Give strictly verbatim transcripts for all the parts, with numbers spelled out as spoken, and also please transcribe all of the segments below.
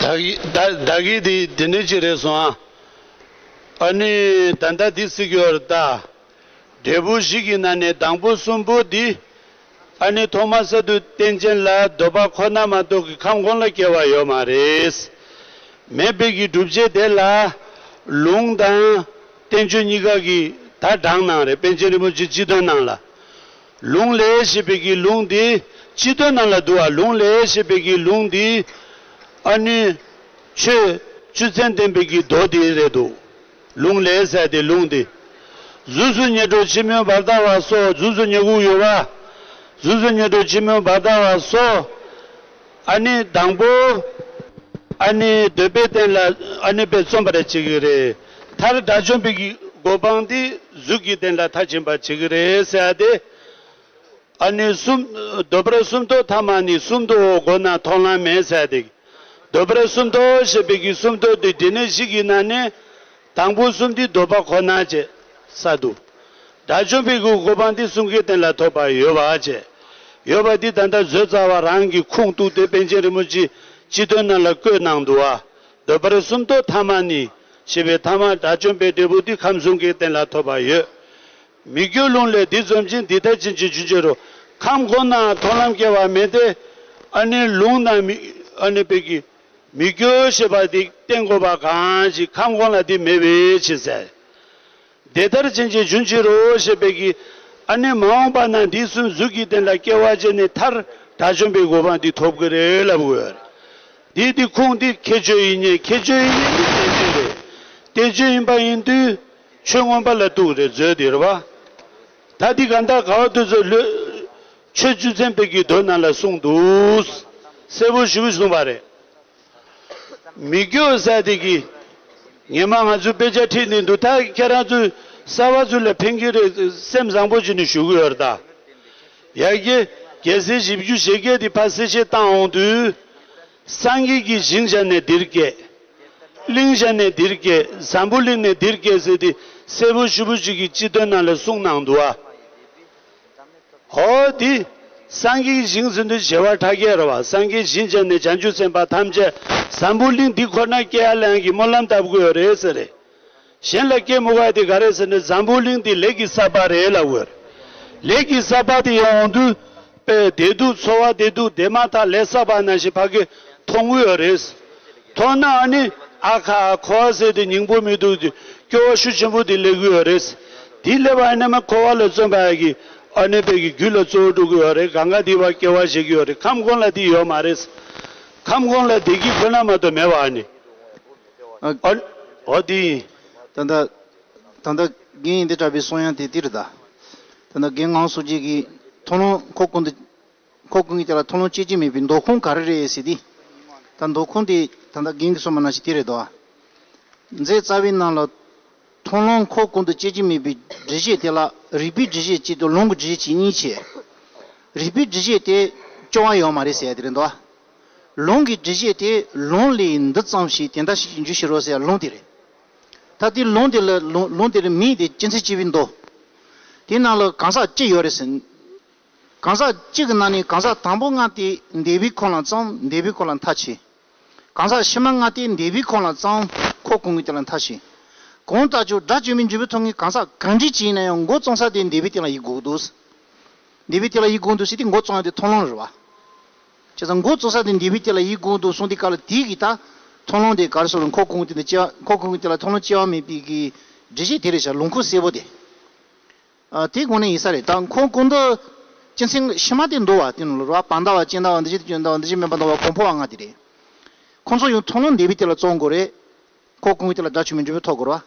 ད་གི་ད་ད་གི་དེ་དེ་ནས་ཅི་རེད་སོང་ཨ། ཨ་ནི་ད་ལྟ་འདི་སྲིད་ཡོད་རེད་ད། འབྲས་བུ་བཞི་གི་ནང་ནས་དང་པོ་གསུམ་པོ་འདི། ཨ་ནི་ཐོག་མ་གསར་དུ་རྟེན་ཅན་ལ་འདོད་པ་ཁོ་ན་མ་གཏོགས་ཀྱི་ཁམས་གོང་ལ་སྐྱེ་བ་ཡོད་མ་རེད། མེད་པའི་གི་སྒྲུབ་བྱེད་དེ་ལ་ལུང་དང་བསྟན་བཅོས་གཉིས་ཀ་གི་ད་དྲངས་གནང་རེད། པཎ་ཆེན་རིན་པོ་ཆེ་སྤྱི་དོན་ནང་ལ། ལུང་ལས་ཞེས་པའི་གི་ལུང་འདི་སྤྱི་དོན་ནང་ལ་འདུག་བ། ལུང་ལས་ཞེས་པའི་གི་ལུང་འདི་ཨ་ནི་ཆོས་བཅུ་ཚན་བསྟན་པའི་གི་མདོ་འདི་རེད་འདུག་ལུང་ལས་ཟེར་ཏེ་ལུང་འདི། གཟུགས་སུ་ཉེར་སྒྲོ་ཕྱི་མོའི་བར་དག་པ་སོགས། གཟུགས་སུ་ཉེར་དགུ་ཡོད་པ། གཟུགས་སུ་ཉེར་སྒྲོ་ཕྱི་མོའི་བར་དག་པ་སོགས། ཨ་ནི་དང་པོ། ཨ་ནི་འདོད་པའི་རྟེན་ལ་ཨ་ནི་དཔེ་རྩོམ་པ་རེ་བྱེད་ཀྱི་རེད། མཐར་དགྲ་བཅོམ་པའི་གི་གོ་འཕང་འདི་གཟུགས་ཀྱི་རྟེན་ལ་མཐར་ཕྱིན་པར་བྱེད་ཀྱི་རེད་ཟེར་ཏེ། ཨ་ནི་གསུམ། འདོད་པར་གསུམ་ཐོབ་ཐ་མ་ནི། གསུམ་དུའོ་གོ་ན་མཐོང་ལམ་མེད་ཟེར་ཏེ། འདོད་པར་གསུམ་ཐོབ་ཞེས་པའི་གི་གསུམ་ཐོབ་འདི་སྡེ་སྣོད་བཞི་གི་ནང་ནས་དང་པོ་གསུམ་འདི་འདོད་པ་ཁོ་ན་བྱས་ས་འདུག་དགྲ་བཅོམ་པའི་གི་གོ་འཕང་འདི་གསུང་གི་རྟེན་ལ་ཐོབ་པ་ཡོད་པ་བྱས། ཡོད་པ་འདི་ད་ལྟ་བཟོད་རྩ་བ་རང་གི་ཁུངས་གཏུགས་ཏེ་པཎ་ཆེན་རིན་པོ་ཆེ་སྤྱི་དོན་ནང་ལ་བཀོད་གནང་འདུག་བ། འདོད་པར་གསུམ་ཐོབ་ཐ་མ་ནི། ཞེས་པའི་ཐ་མ་དགྲ་བཅོམ་པའི་འབྲས་བུ་འདི་ཁམས་གསུམ་གྱི་རྟེན་ལ་ཐོབ་པ་ཡོད། མི་སྐྱོ་ལུང་ལས་འདི་རྩོམ་ཅིང་། འདི་ལྟར་ཕྱིན་ཅི་འབྱུང་ཕྱིར་རོ། ཁམས་གོང་ན་མཐོང་ལམ་སྐྱེ་བ་མེད་དེ། ཨ་ནི་ལུང་དང་མི་ཨ་ནི་པའི་གི་མི་སྐྱོ་ཞེས་པ་འདི་བསྟན་དགོས་པ་གང་ཞིག་ཁམས་གོང་ལ་འདི་མེད་པའི་ཕྱིར་ཟེར། འདི་ལྟར་ཕྱིན་ཅི་འབྱུང་ཕྱིར་རོ་ཞེས་པའི་གི་ཨ་ནི་མ་འོངས་པ་ན་འདི་གསུམ་གཟུགས་ཀྱི་རྟེན་ལ་སྐྱེ་བ་བྱས་ནས་མཐར་དགྲ་བཅོམ་པའི་གོ་འཕང་འདི་ཐོབ་ཀྱི་རེད་ལབ་དགོས། འདི་འདི་ཁུངས་འདི་ཁྱད་ཆོས་ཡིན་ཉེ། ཁྱད་ཆོས་ཡིན་ཉེ་འདི་བསྟན་བཅོས་རེད། བསྟན་བཅོས་ཡིན་པ་ཡིན་དུས། ཆོས་མངོན་པ་ལ་གཏུགས་རེད་མཛོད་འདི་རེད་བ། ད་འདི་ག་འདྲ་ག་བ་དུས་ཚོད་ལོས། ཆོས་བཅུ་ཚན་པའི་གི་མདོ་ནང་ལ་གསུངས་འདུག་གསལ་པོ་ཞུ་གསུངས་པ་རེད། མི་སྐྱོ་ཟེར་དེ་གི། ངེད་མ་ང་ཚོའི་དཔེ་ཆ་ཁྲིད་ནས་འདུག་ད་ཁྱེད་རང་ཚོའི་གསར་བ་ཚོ་ལ་ཕན་གི་རེད། སེམས་བཟང་པོ་བྱས་ནས་ཞུ་གི་ཡོད་རེད་ད། ཡ་གི། རྒྱལ་སྲས་བཞི་བཅུ་ཞེ་བརྒྱད་དེ་ཕར་གསལ་བཤད་བཏང་འོང་དུས། སངས་རྒྱས་ཀྱི་ཞིང་བཞག་ནས་འདིར་སྐྱེས། གླིང་བཞག་ནས་འདིར་སྐྱེས། འཛམ་བུ་གླིང་ནས་འདིར་སྐྱེས་ཟེར་ཏེ་གསལ་པོ་ཞེ་པོ་ཅིག་གི་སྤྱི་དོན་ནང་ལ་གསུངས་གནང་འདུག་ཨ། ཨོ་དེ། སངས་རྒྱས་ཀྱི་ཞིང་ཟེར་དུས་བྱེ་བ་ཕྲག་བརྒྱད་རེད་བ། སངས་རྒྱས་ཞིང་བཞག་ནས་བྱང་ཆུབ་སེམས་དཔའ་ཐམས་ཅད་འཛམ་བུ་གླིང་འདི་ཁོ་ན་སྐྱེ་ཡ་ལ་ཡང་གི་སྨོན་ལམ་བཏབ་དགོས་རེད་ཟེར་རེད། གཞན་ལ་སྐྱེ་མི་དགོས་ཡ་དེ་ག་རེད་ཟེར་ན་འཛམ་བུ་གླིང་འདི་ལས་ཀྱི་ས་པགས་རེད་ལབ་དགོས་རེད། ལས་ཀྱི་ས་པགས་དེ་ཡོང་དུས། དཔེ་བདེ་སྡུག་འཚོ་བ་བདེ་སྡུག་དེ་མ་ཐག་ལས་བསགས་པ་ནང་བཞིན་ཕ་གི་མཐོང་གི་ཡོད་རེད། མཐོང་ན་ཨ་ནི་ཨ་ཁ་ཁོ་ཟེར་དེ་སྙིང་པོ་མི་འདུག་དེ་སྐྱོ་བ་ཤུགས་ཆེན་པོ་དེ་སླེབས་ཀྱི་ཡོད་རེད། དེ་སླེབས་པ་ཨ་ནི་མ་འཁོར་བ་ལ་བརྩོན་པ་ཡ་གི་ཨ་ནི་དཔེ་གི་རྒྱུད་ལ་གཙོ་བོ་འགྲོ་གི་ཡོད་རེད། གང་ག་དེ་བ་སྐྱེ་བ་བཞེས་ཀྱི་ཡོད་རེད། ཁམས་གོང་ལ་དེ་ཡོད་མ་རེད། ཁམས་གོང་ལ་བདེ་སྐྱིད་ཁོ་ན་མ་གཏོགས་མེད་པ་ཨ་ནི། ཨ། ཨ་ཨོ་དེ་ཡིན། ད་ལྟ། ད་ལྟ་རྒན་ཡིན་དེ་དྲག་པའི་གསུང་ཡང་དེ་དེ་རེད་ད། ད་ལྟ་རྒན་ངག་གསུང་རྗེས་ཀྱི་མཐོང་ལམ་ཁོ་ཀུན་ཏུ། ཁོ་ཀུན་གྱི་དེ་ལ་མཐོང་ལམ་སྐྱེ་གི་མེད་པའི་འདོད་ཁུངས་ག་རེ་རེད་ཟེར་ཏེ། ད་འདོད་ཁུངས་དེ་ད་ལྟ་རྒན་གྱིས་གསུངས་པ་ནང་བཞིན་དེ་རེད་དོ། མཛད་རྩ་བའི་ནང་ལ། མཐོང་ལམ་ཁོ་ཀུན་ཏུ་སྐྱེ་གི་མེད་པའི་སྒྲུབ་བྱེད་དེ་ལ་རིགས་པའི་སྒྲུབ་བྱེད་གཅིག་དང་ལུང་གི་སྒྲུབ་བྱེད་གཅིག་གཉིས་བྱས། རིགས་པའི་སྒྲུབ་བྱེད་དེ་སྐྱོ་བ་ཡོད་མ་རེད་ཟེར་ཡ་དེ་རེད་དོ། ལུང་གི་སྒྲུབ་བྱེད་དེ་ལུང་ལས་འདི་ཙམ་ཞིག་དེ་འདྲ་ཞིག་འཇུ་ཤེས་རོགས་ཟེར་ཡ་ལུང་དེ་རེད། ད་དེ་ལུང་དེ་ལ་ལུང་ལུང་དེ་ལ་མིང་དེ་སྤྱི་མཚན་སྤྱི་བོའི་མདོ། དེའི་ནང་ལ་གང་ཟག་གཅིག་ཡོད་རེད་ཟེར། གང་ཟག་གཅིག་གི་ནང་ནས་གང་ཟག་དང་པོ་ལྔ་དེ་འདས་པའི་ཁམས་ལ་བརྩམས། འདས་པའི་ཁམས་ལ་མཐར་ཕྱིན། གང་ཟག་ཕྱི་མ་ལྔ་དེ་འདས་པའི་ཁམས་ལ་བརྩམས། འཁོར་ཀུན་གྱི་དེ་ལ་མཐར་ཕྱིན། གང་ལྟར་ཀྱང་དགྲ་བཅོམ་པའི་འབྲས་བུ་ཐོབ་མཁན་གང་ཟག་གང་འདྲ་ཅིག་ཡིན་ན་ཡང་འགོ་བརྩམས་ས་དེ་འདས་པའི་དེ་ལ་ཡིད་དགོས་འདུག་འདས་པའི་དེ་ལ་ཡིད་དགོས་འདུག་ཟེར་དེ་འགོ་བརྩམས་ཡ་དེ་མཐོང་ལམ་རེད་བ། བྱས་ཙང་འགོ་བརྩམས་ས་དེ་འདས་པའི་དེ་ལ་ཡིད་དགོས་འདུག་གསུངས་དེ་ག་ལ་དེ་གི་ད་མཐོང་ལམ་དེ་ག་རེ་ཟེར་རུང་འཁོར་ཀུན་གྱི་དེ་ལ་སྐྱེ་བ། འཁོར་ཀུན་གྱི་དེ་ལ་མཐོང་ལམ་སྐྱེ་བ་མེད་པའི་གི་སྒྲུབ་བྱེད་དེ་རེད་ཤག་ལུང་ཁུངས་གསལ་པོ་དེ། ཨ། དེའི་སྒོ་ནས་ཡིན་ས་རེད། ད་འཁོར་ཀུན་ཏུ་སྤྱི་མཚན་ཕྱི་མ་དེ་འདུལ་བ་དེ་ནང་ལ་རོ། བར་དག་པ་ཅན་དག་པ་འདུ་བྱེད་དེ་སྐྱོན་དག་པ་འདུ་བྱེད་མེད་པ་འདུལ་བ་གོང་འཕེལ་བ་ལྔ་དེ་རེད། ཁོང་ཚོ་ཡང་མཐོང་ལམ་འདས་པའི་དེ་ལ་བརྩམས་དགོས་རེད། འཁོར་ཀུན་གྱི་དེ་ལ་དགྲ་བཅོམ་པའི་འབྲས་བུ་ཐོབ་དགོས་རེད་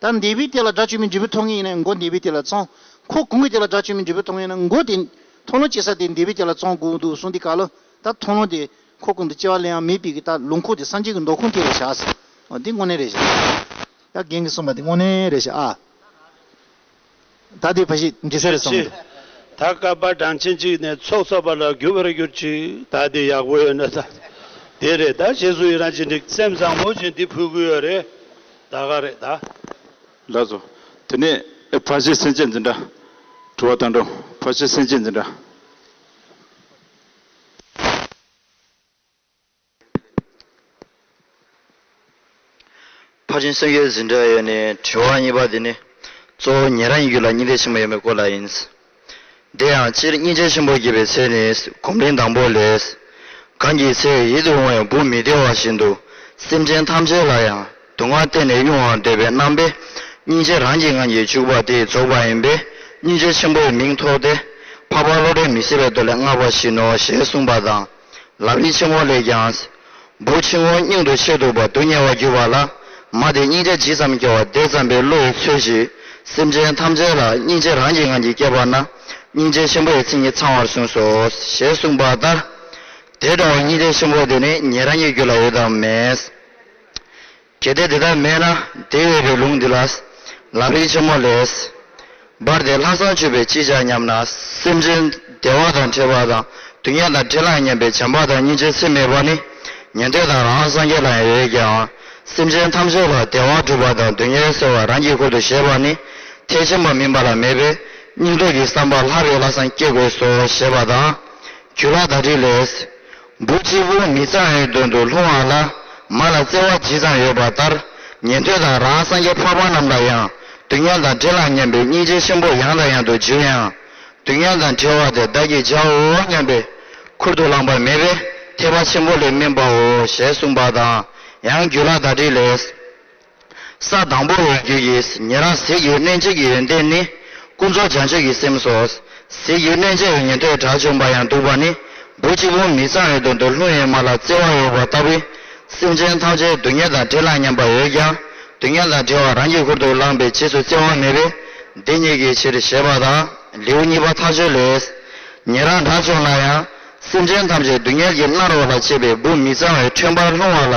བ། ད་འདས་པའི་དེ་ལ་དགྲ་བཅོམ་པའི་འབྲས་བུ་ཐོབ་མཁན་ཡིན་ན་འགོ་འདས་པའི་དེ་ལ་བརྩམས། འཁོར་ཀུན་གྱི་དེ་ལ་དགྲ་བཅོམ་པའི་འབྲས་བུ་ཐོབ་མཁན་ཡིན་ན་འགོ་དེ་མཐོང་ལམ་སྐྱེ་ས་དེ་འདས་པའི་དེ་ལ་བརྩམས་དགོས་འདུག་གསུངས་དེ་ག་ལ་ད་མཐོང་ལམ་དེ་འཁོར་ཀུན་ཏུ་སྐྱེ་བ་ལེན་ཡ་མེད་པའི་གི་ད་ལུང་ཁུངས་དེ་སངས་རྒྱས་ཀྱི་འདོད་ཁུངས་དེ་རེད་ཤག་འོ་འདི་དངོས་གནས་རེད་ཤག་ད་རྒན་གྱིས་གསུངས་པ་དེ་དངོས་གནས་རེད་ཤག་ཨ། ད་དེ་ཕ་ཞིག་འདྲི་ས་རེད་གསུངས་འདུག་ད་བསྐལ་པ་གྲངས་ཅན་གཅིག་ནས་ཚོགས་བསགས་པ་ལ་འགྱུར་བར་གྱུར་ཅིག་ད་དེ་ཡག་པོ་ཡོད་ན་ད། དེ་རེད། ད་རྗེས་སུ་ཡི་རང་བྱེད་འགྲིག་སེམས་བཟང་པོ་བྱས་འདི་ཕུལ་གི་ཡོད་རེད། ད་ག་རེད་ད། ལགས་སོ། དེ་ནས་ཕ་ཤི་སེམས་ཅན་འཛིན་གྲྭ། དྲི་བ་དང་འགྲོ། ཕ་ཤི་སེམས་ཅན་འཛིན་གྲྭ། ཕར་ཕྱིན་སེམས་བསྐྱེད་འཛིན་གྲྭ་ཡོད་ནས་དྲི་བ་གཉིས་པ་འདི་ནི། གཙོ་བོ་ཉན་རང་གི་རྒྱུད་ལ་སྙིང་རྗེ་ཆེན་པོ་ཡོད་མེད་སྐོར་ལ་ཡིན། དེ་ཡང་སྤྱིར་སྙིང་རྗེ་ཆེན་པོ་སྐྱེ་བའི་ཚེ་ནི་སྒོམ་རིམ་དང་པོ་ལས། གང་གི་ཚེ་ཡིད་དུ་འོང་བའི་བུ་མི་བདེ་བ་བཞིན་དུ། སེམས་ཅན་ཐམས་ཅད་ལ་ཡང་སྡུག་བསྔལ་གཏན་ནས་དབྱུང་བར་འདོད་པའི་རྣམ་པས་སྙིང་རྗེ་རང་གི་ངང་གིས་འཇུག་པ་དེ་རྫོགས་པ་ཡིན་པས། སྙིང་རྗེ་ཆེན་པོའི་མིང་ཐོགས་ཏེ། འཕགས་པ་བློ་གྲོས་མི་ཟད་པའི་མདོ་ལས་བསྔགས་པ་བཞིན་ནོ་ཞེས་གསུངས་པ་དང་། ལམ་རིམ་ཆེན་མོ་ལས་ཀྱང་། བུ་ཆུང་ངུ་སྙིང་དུ་ཆེར་སྡུག་པ་སྡུག་བསྔལ་བར་གྱུར་པ་ལ། མ་དེ་སྙིང་རྗེ་ཇི་ཙམ་སྐྱེ་བ་དེ་ཙམ་པའི་བློ་ཡིས་འཚོལ་ཞིང་། སེམས་ཅན་ཐམས་ཅད་ལ་སྙིང་རྗེ་རང་གི་ངང་གིས་སྐྱེས་པ་ན། སྙིང་རྗེ་ཆེན་པོའི་མཚན་ཉིད་ཚང་བར་གསུངས་སོ། ཞེས་གསུངས་པ་ལྟར། དེ་འདྲ་བའི་སྙིང་རྗེ་ཆེན་པོ་དེ་ནི་ཉན་རང་གི་རྒྱུད་ལ་ཡོད་དམ་མེད། གལ་ཏེ་དེ་ལྟར་མེད་ན། དེ་ཡོད་པའི་ལུང་འདི་ལ། ལམ་རིམ་ཆེན་མོ་ལས། བར་དེ་ལྷག་བསམ་བཅོས་པས་ཅི་བྱ་སྙམ་ན། སེམས་ཅན་བདེ་བ་དང་བྲལ་བ་དང་སྡུག་བསྔལ་དང་བྲལ་ལ་སྙམ་པའི་བྱམས་པ་དང་སྙིང་རྗེ་ཚད་མེད་པ་ནི། ཉན་ཐོས་དང་རང་སངས་རྒྱས་ལ་ཡང་ཡོད་ཀྱང་། སེམས་ཅན་ཐམས་ཅད་ལ་བདེ་བ་སྒྲུབ་པ་དང་སྡུག་བསྔལ་སེལ་བ་རང་གི་ཁུར་དུ་བཞེས་པ་ནི། ཐེག་ཆེན་པ་མིན་པ་ལ་མེད་པས། སྙིང་སྟོབས་ཀྱི་བསམ་པ་ལྷག་པའི་ལྷག་བསམ་སྐྱེ་དགོས་སོ་ཞེས་པ་དང་། རྒྱུད་ལ་བརྡ་བསྒྲིགས་ལས། བུ་གཅིག་པུ་མི་གཙང་བའི་དོན་དུ་ལྷུང་བ་ལ། མ་ལ་བརྩེ་བ་ཇི་ཙམ་ཡོད་པ་ལྟར། ཉན་ཐོས་དང་རང་སངས་རྒྱས་འཕགས་པ་རྣམས་ལ་ཡང་། སྡུག་བསྔལ་དང་བྲལ་ལ་སྙམ་པའི་སྙིང་རྗེ་ཆེན་པོ་ཡང་དང་ཡང་དུ་བྱུང་ཡང་། སྡུག་བསྔལ་དང་བྲལ་བ་དེ་བདག་གིས་བྱའོ་སྙམ་པའི་ཁུར་དུ་བླངས་པ་མེད་པས་ཐེག་པ་ཆེན་པོ་ལས་དམན་པའོ་ཞེས་གསུངས་པ་དང་། ཡང་རྒྱུད་ལ་བརྡ་བསྒྲིགས་ལས། ས་དང་པོ་བའི་རྒྱུད་ཀྱི་ཉན་རང་ཟིལ་གྱིས་གནོན་བྱེད་ཀྱི་ཡོན་ཏན་ནི། ཀུན་རྫོབ་བྱང་ཆུབ་ཀྱི་སེམས་སོ། ཟིལ་གྱིས་གནོན་བྱེད་པའི་ཉན་ཐོས་དགྲ་བཅོམ་པ་ཡང་སྡུག་པ་ནི། བུ་གཅིག་པུ་མི་གཙང་བའི་དོན་དུ་ལྷུང་བའི་མ་ལ་བརྩེ་བ་ཡོད་པ་ལྟ་བུའི། སེམས་ཅན་ཐམས་ཅད་སྡུག་བསྔལ་དང་བྲལ་ལ་སྙམ་པ་ཡོད་ཀྱང་། སྡུག་བསྔལ་དང་བྲལ་བ་རང་གི་ཁུར་དུ་བླངས་པའི་རྗེས་སུ་བརྩེ་བ་མེད་པས། འདི་ཉིད་ཀྱི་ཕྱིར་ཞེས་པ་དང་། ལེའུ་གཉིས་པ་ཐག་ཆོད་ལས། ཉན་རང་དགྲ་བཅོམ་ལ་ཡང་། སེམས་ཅན་ཐམས་ཅད་སྡུག་བསྔལ་གྱིས་མནར་བ་ལ་དཔྱད་པའི་བུ་མི་གཙང་བའི་ཁྲོན་པར་ལྷུང་བ་ལ་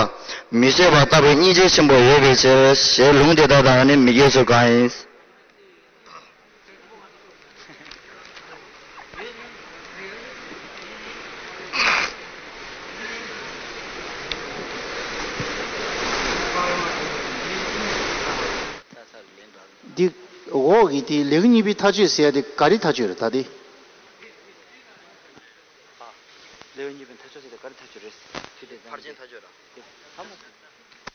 མི་བཟོད་པ་ལྟ་བུའི་སྙིང་རྗེ་ཆེན་པོ་ཡོད་པའི་ཕྱིར་ཞེས་ལུང་དེ་དག་དང་ནི་མི་འགལ་ཚུལ་གང་ཡིན། འདི་འོག་གི་དེ་ལེའུ་གཉིས་པའི་ཐག་གཅོད་ཟེར་ཡ་དེ་ག་རེ་ཐག་གཅོད་རེད་ད་དེ། ལེའུ་གཉིས་པའི་ཐག་གཅོད་ཟེར་དེ་ག་རེ་ཐག་གཅོད་རེད། ཕར་ཕྱིན་ཐག་གཅོད་ར།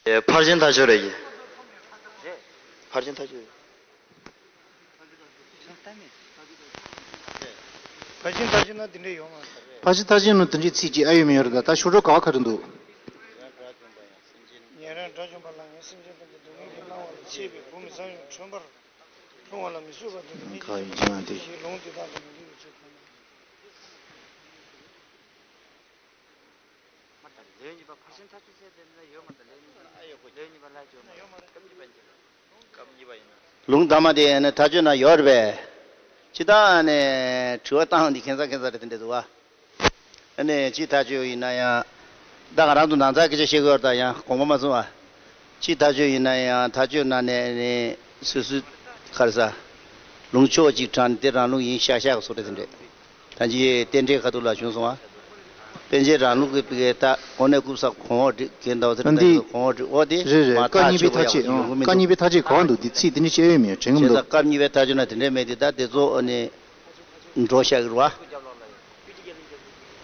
ཨེ། ཕར་ཕྱིན་ཐག་གཅོད་རེད་ཀྱི། རེད། ཕར་ཕྱིན་ཐག་གཅོད། ཕར་ཕྱིན་ཐག་གཅོད་ན་དེ་འདྲས་ཡོང་མ་རེད། ཕར་ཕྱིན་ཐག་གཅོད་ན་དེ་འདྲས་ཚིག་གཅིག་ཨ་ཡོད་མ་ཡོད་རེད་ད། ད་ཤོག་གྲངས་ག་བ་ག་རེ་འདུག་ཉན་རང་དགྲ་བཅོམ་པ་ལ་ཡང་སེམས་ཅན་ཐམས་ཅད་སྡུག་བསྔལ་གྱིས་མནར་བ་ལ་དཔྱད་པའི་བུ་མི་གཙང་བའི་ཁྲོན་པར་ལྷུང་བ་ལ་མི་བཟོད་པ་དེ་ལ་མི་ག་ཡིན་ཀྱང་དེ། ཞེས་ལུང་དེ་དག་དང་མི་འགལ་བའི་ཕྱིར་དང་། མ་ད་ལེའུ་གཉིས་པ་ཕར་ཕྱིན་ཐག་གཅོད་ཟེར་དེ་ན་ཡོད་མ་ད། ལེའུ་གཉིས་པ་ལེའུ་གཉིས་པ་ལ་བརྗོད་མ་ཡོད་མ་རེད། སྐབས་གཉིས་པ་ཡིན་ན། སྐབས་གཉིས་པ་ཡིན་ན། ལུང་དང་མ་དེ་ནི་ཐག་གཅོད་ན་ཡོད་རེད་པས། ཅི་ལྟར་ནས་དྲི་བ་བཏང་འདི་ཁྱད་མཚར་ཁྱད་མཚར་རེད་དེ་འདྲ་འདུག་བ། ཨ་ནི་ཅི་ཐག་གཅོད་ཡིན་ན་ཡང་། ད་ག་རང་དུ་ནང་ཚགས་སྐད་ཆ་བཤད་དགོས་ད་ཡང་དགོངས་པ་མ་ཚོམ་བ། ཅི་ཐག་གཅོད་ཡིན་ན་ཡང་ཐག་གཅོད་ན་ནས་ནི་སོ་སོའི་ག་རེ་ཟ། ལུང་ཕྱོགས་གཅིག་དྲངས་ནས་དེ་རང་ལུགས་ཡིན་ཤག་ཤག་གི་བཟོ་འདྲ་དེ་འདྲས། ད་ཅི་རྟེན་འབྲེལ་ཁ་ཐུག་ལ་བྱུང་སོང་བ། པཎ་ཆེན་རང་ལུགས་ཀྱི་པི་ཀའི་ད་གོང་ནས་སྐུ་ས་གོང་འོག་བསྒྲིགས་གན་ད་བ་ཚེ་ད་འདི་གོང་འོག་བསྒྲིགས་འོ་དེ་རེད་རེད། མ་སྐབས་ཐག་གཉིས་པའི་ཆོད་ཐག་པ་ཡག་གི་ཡོང་གི་མི་འདུག་སྐབས་གཉིས་པའི་ཐག་གཅོད་གང་འདུག་འདི་ཚིག་དེ་འདྲས་བཤད་ཡོད་མེད་དྲན་གི་མི་བྱས་འདུག་ཙང་སྐབས་གཉིས་པའི་ཐག་གཅོད་ན་དེ་འདྲས་མེད་དེ་ད་དེ་ཚོ་ཨ་ནི་འགྲོ་ཤག་གི་རེད་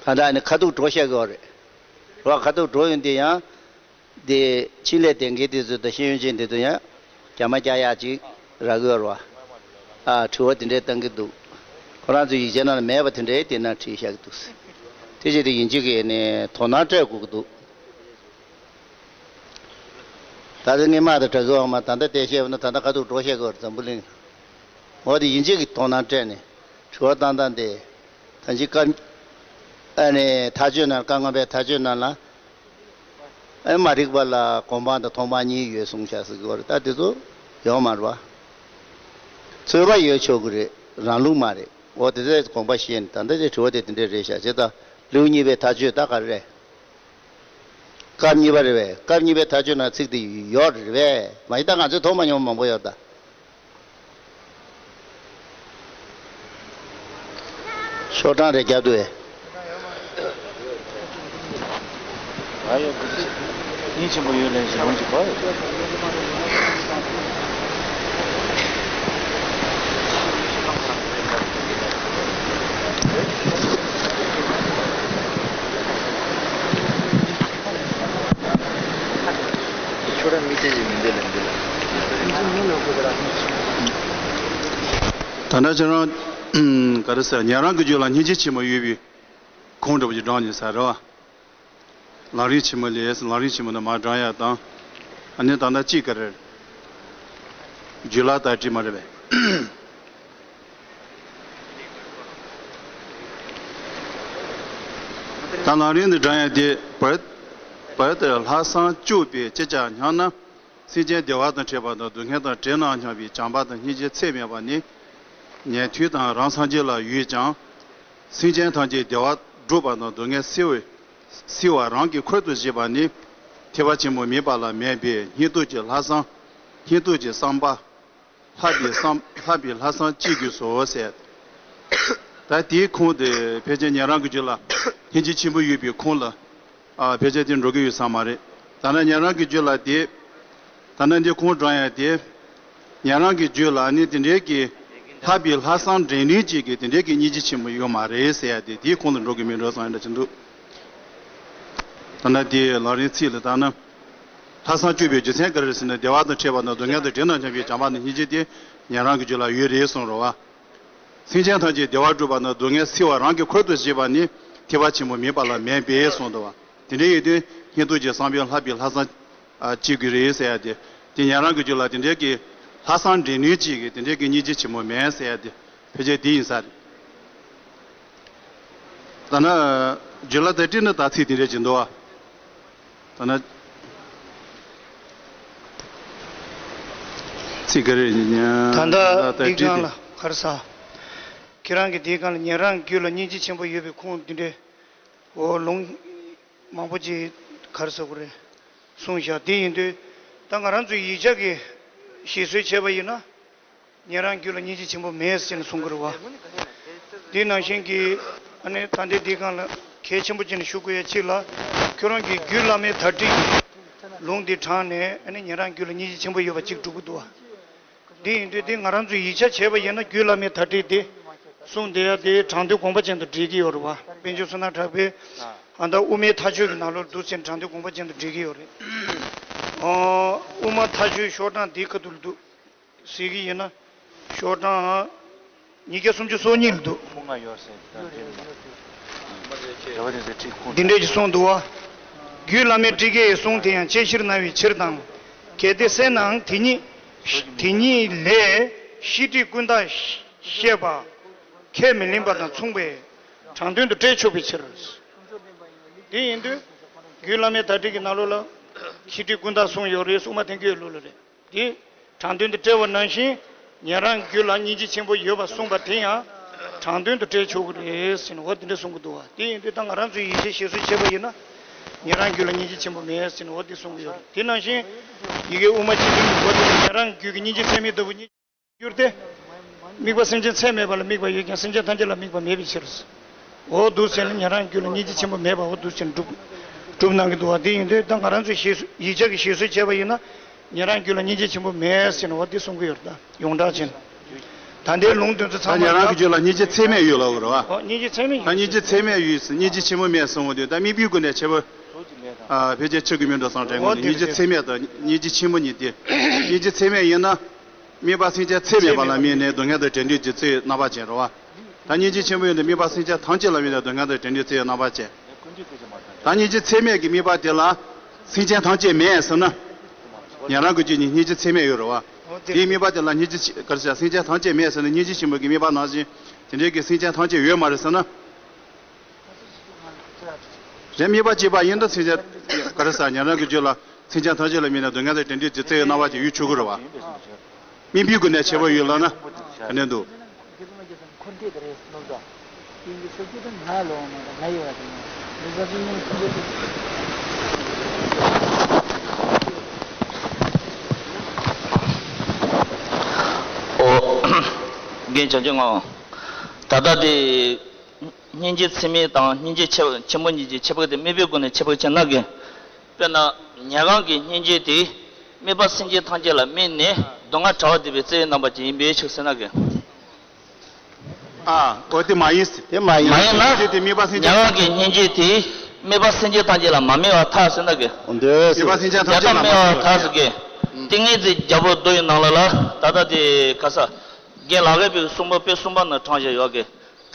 བ། ད་ད་ནི་ཁ་ཐུག་འགྲོ་ཤག་གི་བ་རེད། རེད་བ། ཁ་ཐུག་འགྲོ་ཡོང་དེ་ཡང་། དེ་ཕྱི་ལས་བསྟེན་མཁན་དེ་ཚོ་དང་ཤེས་ཡོན་ཅན་དེ་ཚོ་ཡང་རྒྱ་མ་རྒྱག་ཡག་ཅིག་རག་གི་ཡོད་རེད་བ། ཨ་དྲི་བ་དེ་འདྲས་བཏང་གི་འདུག་ཁོ་རང་ཚོའི་ཡིག་ཆ་ནང་ལ་མེད་པ་དེ་འདྲས་དེ་ན་བྲིས་བཞག་གི་འདུག་དེ་བྱས་ཏེ་ཡིན་གཅིག་གིས་ནས་དོ་སྣང་སྤྲད་དགོས་ཀྱི་འདུག་ད་ལྟ་སྔས་མ་དང་དྲ་གི་འོག་མ་ད་ལྟ་བལྟས་བཤད་པ་ན་ད་ལྟ་ཁ་ཐུག་འགྲོ་བཤད་དགོས་རེད་འཛམ་བུ་གླིང་། འོ་དེ་ཡིན་གཅིག་གིས་དོ་སྣང་སྤྲད་ནས་དྲི་བ་བཏང་སྟངས་དེ། ད་ཅི་སྐབས་ཨ་ནི་ཐག་གཅོད་ནང་སྐབས་སྔ་མའི་ཐག་གཅོད་ནང་ལ་ཨ་མ་རིག་པ་ལ་གོ་འཕང་དང་མཐོང་སྤང་གཉིས་ཡོད་གསུངས་བཞག་ཟེར་གི་བ་རེད། ད་དེ་ཚོ་ཡོད་མ་རེད་བ། རྩོད་པ་ཡོད་ཆོག་གི་རེད། རང་ལུགས་མ་རེད། འོ་དེ་ཚོའི་དགོངས་པ་བཞེས་ནས་ད་ལྟ་དེ་དྲི་བ་དེ་དེ་འདྲས་རེད་བཞག་བྱས་ཙང་ལེའུ་གཉིས་པའི་ཐག་གཅོད་ད་ག་རེ་རེད། སྐབས་གཉིས་པ་རེད་བས། སྐབས་གཉིས་པའི་ཐག་གཅོད་ནང་ཚིག་དེ་ཡོད་རེད་བས། མ་ཡིན་ད་ང་ཚོས་མཐོང་མ་མྱོང་མང་པོ་ཡོད་ད། ཤོག་གྲངས་རེ་རྒྱབ་འདུག་བས། ང་ཡོད་དུས་སྙིང་ཆེན་པོ་ཡོད་ལན་ཞིག་ལོངས་ཀྱི་གོ། ཁྱོད་རང་མི་ ད་ལྟ་ཁྱེད་རང་ག་རེ་ཟེར། ཉན་རང་གི་རྒྱུད་ལ་སྙིང་རྗེ་ཆེན་པོ་ཡོད་པའི་ཁུངས་འདྲ་པོ་ཅིག་བགྲངས་ནས་ཟེར་རོ། ལམ་རིམ་ཆེན་མོ་ལས། ལམ་རིམ་ཆེན་མོ་ནི་མར་བགྲང་ཡག་དང་། ཨ་ནི་ད་ལྟ་གཅིག་ག་རེ། རྒྱུད་ལ་དར་ཊི་མ་རེད་པས། ད་ལམ་རིམ་འདི་བགྲང་ཡག་དེ། བར་བར་དེར་ལྷག་བསམ་བཅུག་པས་ཅི་བྱ་སྙམ་ན། སེམས་ཅན་བདེ་བ་དང་ཕྲད་པ་དང་སྡུག་བསྔལ་དང་བྲལ་ནའང་སྙམ་པའི་བྱམས་པ་དང་སྙིང་རྗེ་ཚད་མེད་པ་ནི་ཉན་ཐོས་དང་རང་སངས་རྒྱས་ལ་ཡོད་ཀྱང་། སེམས་ཅན་ཐམས་ཅད་བདེ་བ་སྒྲུབ་པ་དང་སྡུག་བསྔལ་སེལ་བའི་སེལ་བ་རང་གི་ཁུར་དུ་བཞེས་པ་ནི་ཐེག་པ་ཆེན་པོ་མིན་པ་ལ་མེད་པས། སྙིང་སྟོབས་ཀྱི་ལྷག་བསམ། སྙིང་སྟོབས་ཀྱི་བསམ་པ། ལྷག་པའི་བསམ། ལྷག་པའི་ལྷག་བསམ་ཅི་དགོས་སོ་ཟེར། ད་དེའི་ཁུངས་དེ་ཕལ་ཆེར་ཉན་རང་གི་རྒྱུད་ལ་སྙིང་རྗེ་ཆེན་པོ་ཡོད་པའི་ཁུངས་ལ། ཨ། ཕལ་ཆེར་དེ་འགྲོ་གི་ཡོད་ས་མ་རེད། ད་ནི་ཉན་རང་གི་རྒྱུད་ལ་དེ། ད་ནི་འདི་ཁུངས་དྲངས་ཡག་དེ། ཉན་རང་གི་རྒྱུད་ལ་ནི་དེ་འདྲའི་གི་ལྷག་པའི་ལྷག་བསམ་འདྲེན་ལུགས་ཅིག་གི་དེ་འདྲའི་གི་སྙིང་རྗེ་ཆེན་པོ་ཡོད་མ་རེད་ཟེར་ཡག་དེ། དེའི་ཁུངས་ལ་འགྲོ་གི་མིན་འགྲོ་བསམ་ཡག་འདྲ་ཅིག་འདུག། ད་ནི་དེའི་ལམ་རིམ་ཚིག་ལ་ད་ནི། ལྷག་བསམ་བཅུག་པའི་རྒྱུ་མཚན་ག་རེ་རེད་ཟེར་ན། བདེ་བ་དང་ཕྲད་པ་དང་སྡུག་བསྔལ་དང་བྲལ་ནའང་སྙམ་པའི་བྱམས་པ་དང་སྙིང་རྗེ་དེ་ཉན་རང་གི་རྒྱུད་ལ་ཡོད་རེད་གསུངས་རེད་བ། སེམས་ཅན་ཐམས་ཅད་བདེ་བ་སྒྲུབ་པ་དང་སྡུག་བསྔལ་སེལ་བ་རང་གི་ཁུར་དུ་བཞེས་པ་ནི་ཐེག་པ་ཆེན་པོ་མིན་པ་ལ་མེད་པས་གསུངས་འདུག་བ། དེ་འདྲ་ཡིན་དུས་སྙིང་སྟོབས་ཀྱི་བསམ་པའི་ལྷག་པའི་ལྷག་བསམ་ཅི་དགོས་རེད་ཟེར་ཡག་དེ། དེ་ཉན་རང་གི་རྒྱུད་ལ་དེ་འདྲའི་གི་ལྷག་བསམ་འདྲེན་ནུས་ཅིག་གི་དེ་འདྲའི་གི་སྙིང་རྗེ་ཆེན་པོ་མེད་ཟེར་ཡག་དེ་ཕལ་ཆེར་དེ་ཡིན་ས་རེད། ད་ནི་རྒྱུད་ལ་དར་ཊི་ནི་ད་ཚིག་དེ་འདྲ་ཅིག་འདུག་བ། ད་ནི་ཚིག་ག་རེ་ཡིན་ན། ད་ལྟ་རྒྱུད་ལ་དར་ཊི་དེ། འདི་སྒང་ལ་ག་རེ་ཟ། ཁྱེད་རང་གིས་འདི་སྒང་ལ་ཉན་རང་རྒྱུད་ལ་སྙིང་རྗེ་ཆེན་པོ་ཡོད་པའི་ཁུངས་འདི་འདྲའི། འོ། ལུང་མང་པོ་ཅིག་ག་རེ་ཟ་དགོས་རེད། གསུངས་བཞག། དེ་ཡིན་དུས་ད་ང་རང་ཚོའི་ཡིག་ཆ་གི་བཤད་སྲོལ་བྱས་པ་ཡིན་ན། ཉན་རང་རྒྱུད་ལ་སྙིང་རྗེ་ཆེན་པོ་མེད་ཟེར་ནས་གསུང་གི་རེད་བ། དེ་ནང་བཞིན་གྱི་ཨ་ནི་ད་ལྟའི་འདི་སྒང་ལ་གལ་ཆེན་པོ་བྱས་ནས་ཞུ་དགོས་ཡ་གཅིག་ལ། ཁྱོད་རང་གིས་རྒྱུད་བླ་མའི་དར་ཊི་ཡི་ལུང་འདི་དྲངས་ནས། ཨ་ནི་ཉན་རང་རྒྱུད་ལ་སྙིང་རྗེ་ཆེན་པོ་ཡོད་པ་གཅིག་སྒྲུབ་ཀྱི་འདུག་བ། འདི་ཡིན་དུས་འདི་ང་རང་ཚོས་ཡིག་ཆ་བྱས་པ་ཡིན་ན། རྒྱུད་བླ་མའི་དར་ཊི་འདི་གསུངས་བསྡད་ཡ་དེ་དྲང་དོན་དགོངས་པ་ཅན་དང་འགྲིག་གི་ཡོད་རེད་བ། དཔལ་འབྱོར་བསོད་ནམས་གྲགས་པའི་ཨ་ད་དབུ་མའི་མཐའ་དཔྱོད་ཀྱི་ནང་ལོགས་འདུག་ཟེར་ནས་དྲང་དོན་དགོངས་པ་ཅན་དང་འགྲིག་གི་ཡོད་རེད། ཨོ། དབུ་མ་མཐའ་དཔྱོད་ཤོག་གྲངས་འདིའི་ཁ་ཐུག་ལ་འདུག་ཟེར་གྱི་ཡིན་ན། ཤོག་གྲངས་ཉིས་བརྒྱ་སུམ་ཅུ་སོ་གཉིས་ལ་འདུག། ཁོ་ང་ཡོད་ཟེར་ད་དེ་ནི་རེ་བ་རེ་ཟེར་ཁྲིད་ཁོ། འདི་འདྲས་ཀྱི་གསུངས་འདུག་བ། རྒྱུད་བླ་མའི་ཊཱི་ཀའི་གསུང་དེ་ཡང་དཔྱད་གཞིར་གནང་བའི་ཕྱིར་དང་། གལ་ཏེ་གསན་ནའང་དེ་ཉིད་དེ་ཉིད་ལས་ཤེས་སྒྲིབ་ཀུན་བརྟགས་ཤེས་པ་ཁས་མི་ལེན་པ་དང་མཚུངས་པས་དྲང་དོན་དུ་བཀྲལ་ཆོག་པའི་ཕྱིར། དེ་ཡིན་དུས་རྒྱུད་བླ་མའི་དར་ཊཱི་གི་ནང་ལོགས་ལ་ཤེས་སྒྲིབ་ཀུན་བརྟགས་གསུངས་ཡོད་རེད། སྲུང་མ་ཐེམ་སྐས་ལུགས་ལ་རེད། དེ་དྲང་དོན་དུ་བཀྲལ་བ་ནང་བཞིན། ཉན་རང་རྒྱུད་ལ་སྙིང་རྗེ་ཆེན་པོ་ཡོད་པ་གསུངས་པ་དེ་ཡང་དྲང་དོན་དུ་བཀྲལ་ཆོག་གི་རེད་ཟེར་ནས། འོ་དེ་འདྲ་གསུང་གི་འདུག་བ། དེ་ཡིན་དུས་ད་ང་རང་ཚོའི་ཡིད་ཆེས་བཤད་སྲོལ་བྱས་པ་ཡིན་ན། ཉན་རང་རྒྱུད་ལ་སྙིང་རྗེ་ཆེན་པོ་མེད་ཟེར་ནས་འོ་དེ་གསུང་གི་ཡོད་རེད། དེ་ནང་བཞིན་ཡི་གེ་དབུ་མ་སྤྱི་དོན་གྱི་འགོ་དེ་ཉན་རང་རྒྱུད་ཀྱི་སྙིང་རྗེ་ཚད་མེད་ལྟ་བུ་ཉིད་གྱུར་ཏེ། དམིགས་པ་སེམས་ཅན་ཚད་མེད་པ་ལ་དམིགས་པ་ཡོད་ཀྱང་། སེམས་ཅན་ཐམས་ཅད་ལ་དམིགས་པ་མེད་པའི་ཕྱིར། འོ་འདུག་ཟེར་ནས་ཉན་རང་རྒྱུད་ལ་སྙིང་རྗེ་ཆེན་པོ་མེད་པ་འོ་འདུག་ཟེར་ནས་སྒྲུབ་སྒྲུབ་གནང་གི་འདུག་བ། དེ་ཡིན་དུས་ད་ང་རང་ཚོས་བཤད་སྲོལ་ཡིག་ཆ་གི་བཤད་སྲོལ་བྱས་པ་ཡིན་ན། ཉན་རང་རྒྱུད་ལ་སྙིང་རྗེ་ཆེན་པོ་མེད་ཟེར་ནས་འོ་འདི་གསུང་གི་ཡོད་རེད། ད་ཡོངས་གྲགས་བྱས་ན། ད་ལྟའི་ལུང་དེ་ཚོ་ད་ཚང་མ་ཉན་རང་གི་རྒྱུད་ལ་སྙིང་རྗེ་ཚད་མེད་ཡོད་ལབ་དགོས་རེད་བ། ཨོ། སྙིང་རྗེ་ཚད་མེད་ད་ཡོད། སྙིང་རྗེ་ཚད་མེད་ཡོད་ཟེར། སྙིང་རྗེ་ཆེན་པོ་མེད་གསུང་གི་འདུག། ད་དམིགས་པའི་སྒོ་ནས་བྱས་པ། ཨ། ཕལ་ཆེར་ཆགས་ཀྱི་མིན་འགྲོ་བསམ་དྲན་གྱི་འདུག། ཨོ། སྙིང་རྗེ་ཚད་མེད་དང་སྙིང་རྗེ་ཆེན་པོ་གཉིས་དེ། སྙིང་རྗེ་ཚད་མེད་ཡིན་ན། དམིགས་པ་སེམས་ཅན་ཚད་མེད་པ་ལ་དམིགས་ནས་སྡུག་བསྔལ་དང་བྲལ་འདོད་ཀྱི་རྩེ་རྣམ་པ་ཅན་རེད་བ། ད་སྙིང་རྗེ་ཆེན་པོ་ཡིན་དུས་དམིགས་པ་སེམས་ཅན་ཐམས་ཅད་ལ་དམིགས་ནས་སྡུག་བསྔལ་དང་བྲལ་འདོད་ཀྱི་རྩེ་རྣམ་པ་ཅན། ད་སྙིང་རྗེ་ཚད་མེད་ཀྱི་དམིགས་པ་དེ་ལ་སེམས་ཅན་ཐམས་ཅད་མེད་ཟེར་ན། ཉན་རང་གི་རྒྱུད་ནི་སྙིང་རྗེ་ཚད་མེད་ཡོད་རེད་བ། དེའི་དམིགས་པ་དེ་ལ་སྙིང་རྗེ་ཆེ་ག་རེ་ཟེར། སེམས་ཅན་ཐམས་ཅད་མེད་ཟེར་ན། སྙིང་རྗེ་ཆེན་པོ་གི་དམིགས་པ་ནང་བཞིན་དེ་འདྲའི་གི་སེམས་ཅན་ཐམས་ཅད་ཡོད་མ་རེད་ཟེར་ན། རེད། དམིགས་པ་གཅིག་པ་ཡིན་ན་སེམས་ཅན་ག་རེ་ཟེར། ཉན་རང་གི་རྒྱུད་ལ་སེམས་ཅན་ཐམས་ཅད་ལ་དམིགས་ནས་སྡུག་བསྔལ་དང་བྲལ་འདོད་ཀྱི་རྩེ་རྣམ་པ་ཅན་ཡོད་ཆོག་གི་རེད་བ། དམིགས་པའི་སྒོ་ནས་བྱས་པ་ཡོད་ལབ་ན་ག་ནས་འདུག། ཨོ། རྒན་བྱང་ཆུབ་ངག་དབང་། ད་ལྟ་དེ། སྙིང་རྗེ་ཚད་མེད་དང་སྙིང་རྗེ་ཆེ་ཆེན་པོ་གཉིས་ཀྱི་ཁྱད་པར་དེ་དམིགས་པའི་སྒོ་ནས་ཁྱད་པར་ཕྱེ་ན་གི། དཔེར་ན། ཉན་རང་གི་སྙིང་རྗེ་དེ་དམིགས་པ་སེམས་ཅན་ཐམས་ཅད་ལ་དམིགས་ནས་སྡུག་བསྔལ་བྲལ་བར་འདོད་པའི་རྩེ་རྣམ་པ་ཅན་ཡིན་པའི་ཕྱིར་ཟེར་ན་གི། ཨ། འོ་དེ་མ་ཡིན་ཟེར། དེ་མ་ཡིན། མ་ཡིན་ན། སྙིང་རྗེ་དེ་དམིགས་པ་སེམས་ཅན། ཉན་རང་གི་སྙིང་རྗེ་དེ་དམིགས་པ་སེམས་ཅན་ཐམས་ཅད་ལ་མ་དམིགས་པར་ཐལ་ཟེར་ན་གི། འདོད་ཟེར། དམིགས་པ་སེམས་ཅན་ཐམས་ཅད་ལ་མ་དམིགས་པར་ཐལ་ཟེར་གི། ཏིང་ངེ་འཛིན་རྒྱལ་པོ་མདོ་ཡི་ནང་ལ་ལ་ད་ལྟ་དེ་ག་ས། རྒན་ལགས་ཀྱིས་པའི་གསུང་པ་དཔེ་གསུམ་པ་ན་དྲངས་བཞག་ཡོད་གི།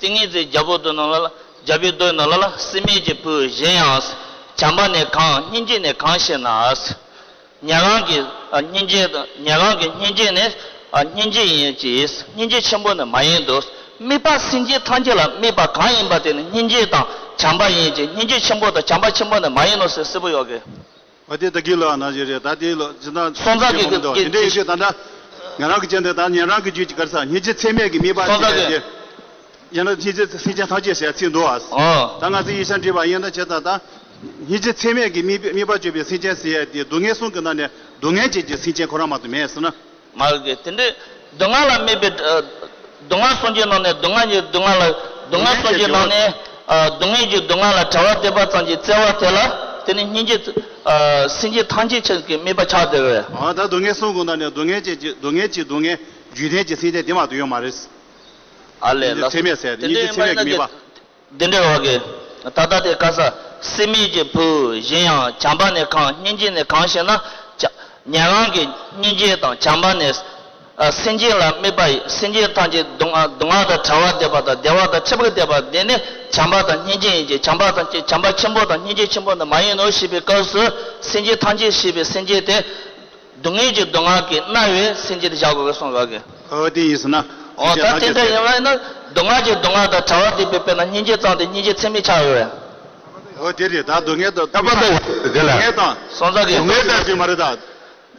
ཏིང་ངེ་འཛིན་རྒྱལ་པོ་མདོ་ནང་ལ་ལ་རྒྱལ་པོའི་མདོ་ཡི་ནང་ལ་ལ་སྲེད་མེད་ཀྱི་བུ་གཞན་ཡང་། བྱམས་པ་ནི་གང་སྙིང་རྗེ་ནི་གང་ཞེ་ན། ཉན་རང་གི་ཨ་སྙིང་རྗེ་དང་ཉན་རང་གི་སྙིང་རྗེ་ནི་ཨ་སྙིང་རྗེ་ཡིན་གྱི། སྙིང་རྗེ་ཆེན་པོ་ནི་མ་ཡིན་ཏོ། དམིགས་པ་སེམས་ཅན་ཐམས་ཅད་ལ་དམིགས་པ་གང་ཡིན་པ་དེ་ནི་སྙིང་རྗེ་དང་བྱམས་པ་ཡིན་གྱི། སྙིང་རྗེ་ཆེན་པོ་དང་བྱམས་པ་ཆེན་པོ་ནི་མ་ཡིན་ནོ་ཟེར་གསལ་པོ་ཡོད་གི། འོ་དེ་ད་གི་ལོ་ན་ཞིག་རེད། ད་དེ་ལོ་ཇི་ལྟར་སོང་ཙང་གི་དེ་འདྲ་ཡིན་དུས་ད་ལྟ་ང་རང་གི་ཅན་དེ་ད་ཉན་རང་གི་རྒྱུད་ཀྱི་གར་ས་སྙིང་རྗེ་ཚད་མེད་ཀྱི་དམིགས་པ་སོང་ཙང་ཅན་གི་དེ། ཡང་ན་སྙིང་རྗེ་སེམས་ཅན་ཐམས་ཅད་ཟེར་ཚིག་འདུག་ཨ། ཨོ། ད་ང་ཚོས་ཡིག་ཆ་བྲིས་པ་ཡིན་ན་བྱས་ཙང་ད། སྙིང་རྗེ་ཚད་མེད་ཀྱི་དམིགས་དམིགས་པ་བརྗོད་པའི་སེམས་ཅན་ཟེར་ཡ་དེ་སྡུག་བསྔལ་གསུམ་གྱི་ནང་ནས་སྡུག་བསྔལ་ཅན་གྱི་སེམས་ཅན་ཁོ་རང་མ་གཏོགས་མེད་ཟེར་ན། མ་གི་དེ་འདྲའི་སྡུག་བསྔལ་ལ་དམིགས་པའི་ཨ། སྡུག་བསྔལ་གསུམ་གྱི་ནང་ནས་སྡུག་བསྔལ་གྱི་སྡུག་བསྔལ་ལ་སྡུག་བསྔལ་གསུམ་གྱི་ནང་ནས་ཨ། སྡུག་བསྔལ་གྱི་སྡུག་བསྔལ་ལ་བྲལ་བ་བསྟན་པ་ཙམ་གྱིས་བཙལ་བ་དེ་ལ་དེ་ནི་སྙིང་རྗེ་ཨ། སེམས་ཅན་ཐམས་ཅད་ཅན་གྱི་དམིགས་པ་ཆགས་བསྡད་རེད། ཨ་ད་སྡུག་བསྔལ་གསུམ་གྱི་ནང་ནས་སྡུག་བསྔལ་ཅན་གྱི་སྡུག་བསྔལ་གྱི་སྡུག་བསྔལ་རྒྱུ་ལྡན་གྱི་སེམས་ཅན་དེ་མ་གཏོགས་ཡོད་མ་རེད། ཨ་ལས་ལགས་སོ། ཚད་མེད་ཟེར་དེ་དེ་འདྲའི་སྙིང་རྗེ་ཚད་མེད་ཀྱི་དམིགས་པ། འདི་འདྲ་བ་གི། ད་ལྟ་དེ་ག་ས། སྲེད་མེད་ཀྱི་བུ་གཞན་ཡང་བྱམས་པ་ནི་གང་སྙིང་རྗེ་ནི་གང་ཞེ་ན། བྱ་ཉན་རང་གི་སྙིང་རྗེ་དང་བྱམས་པ་ནི། ཨ་སེམས་ཅན་ལ་དམིགས་པ་ཡི་སེམས་ཅན་ཐམས་ཅད་སྡུག་བསྔལ་སྡུག་བསྔལ་དང་བྲལ་བ་བསྟན་པ་དང་བདེ་བ་དང་ཁྱབ་པ་བསྟན་པ་འདི་ནི་བྱམས་པ་དང་སྙིང་རྗེ་ཡིན་གྱི། བྱམས་པ་དང་བྱམས་པ་ཆེན་པོ་དང་སྙིང་རྗེ་ཆེན་པོ་ནི་མ་ཡིན་ནོ་ཞེས་པའི་སྐབས་སུ་སེམས་ཅན་ཐམས་ཅད་ཞེས་པའི་སེམས་ཅན་དེ། སྡུག་བསྔལ་གྱི་སྡུག་བསྔལ་གྱིས་མནར་བའི་སེམས་ཅན་དེ་བཞག་དགོས་པའི་གསུངས་ཡོད་གི། ཨོ་དེ་ཡིན་ཟེར་ན། ཨོ་ད་དེ་འདྲ་ཡིན་པ་ཡིན་ན་སྡུག་བསྔལ་གྱི་སྡུག་བསྔལ་དང་བྲལ་བ་དེ་དཔེ་དཔེར་ན་སྙིང་རྗེ་ཙམ་དེ་སྙིང་རྗེ་ཚད་མེད་ཆགས་ཡོད་རེད། ཨོ་དེ་རེད། ད་སྡུག་བསྔལ་དང་ད་པ་ད་དེ་ལ་སྡུག་བསྔལ་དང་སོང་ཙང་གི་སྡུག་བསྔལ་དང་དེ་མ་རེད་ད།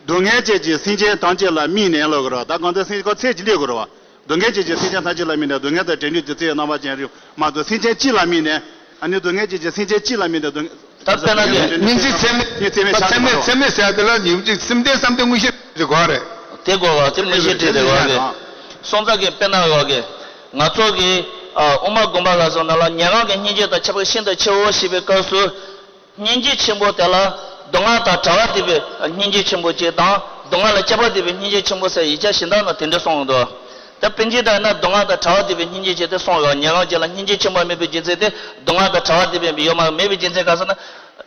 སྡུག་བསྔལ་བཅས་ཀྱི་སེམས་ཅན་ཐམས་ཅད་ལ་དམིགས་ནས་ལབ་དགོས་རེད་བ། ད་གང་ལྟར་སེམས་ཁོ་ཚད་ཀྱིས་སླེབས་དགོས་རེད་བ། སྡུག་བསྔལ་བཅས་ཀྱི་སེམས་ཅན་ཐམས་ཅད་ལ་དམིགས་ནས་སྡུག་བསྔལ་དང་བྲལ་ནུས་ཀྱི་རྩེ་ཡི་རྣམ་པ་ཅན་རེད་མ་གཏོགས་སེམས་ཅན་གཅིག་ལ་དམིགས་ནས། ཨ་ནི་སྡུག་བསྔལ་བཅས་ཀྱི་སེམས་ཅན་གཅིག་ལ་དམིགས་ནས་སྡུག་ད་དཔེར་ན་གི་སྙིང་རྗེ་ཚད་མེད་སྙིང་རྗེ་ཚད་མེད་ཆགས་ཚད་མེད་ཚད་མེད་ཟེར་ཡ་དེ་ལ་ཉིན་གཅིག་སེམས་གཏད་བསམ་གཏད་མངོན་ཤེས་དེ་དགོས་རེད། དེ་དགོས་བ་དེ་མངོན་ཤེས་བྲིས་དེ་དགོས་རེད། སོང་ཙང་གི་དཔེར་ན་ཡོད་གི། ང་ཚོ་གི་ཨ་དབུ་མ་དགོངས་པ་ལ་སོང་ན་ལ་ཉན་རང་གི་སྙིང་རྗེ་དང་ཁྱད་པར་ཤིན་ཏུ་ཆེའོ་ཞེས་པའི་སྐབས་སུ། སྙིང་རྗེ་ཆེན་པོ་དེ་ལ་སྡུག་བསྔལ་དང་བྲལ་བ་བསྟན་པའི་སྙིང་རྗེ་ཆེན་པོ་གཅིག་དང་སྡུག་བསྔལ་ལ་སྐྱོབ་པ་བསྟན་པའི་སྙིང་རྗེ་ཆེན་པོ་ཟེར་ཡིག་ཆ་གཞན་དག་ན་དེ་འདྲ་གསུངས་འདུག་ད་དཔེར་ན་ད་ན་སྡུག་བསྔལ་དང་བྲལ་བ་བསྟན་པའི་སྙིང་རྗེ་ཆེ་དེ་གསུངས་ཡོད། ཉན་རང་ཅན་ལ་སྙིང་རྗེ་ཆེན་པོ་མེད་པའི་རྒྱུ་མཚན་དེ་སྡུག་བསྔལ་དང་བྲལ་བ་བསྟན་པའི་ཡོད་མ་མེད་པའི་རྒྱུ་མཚན་ག་ཟེར་ན།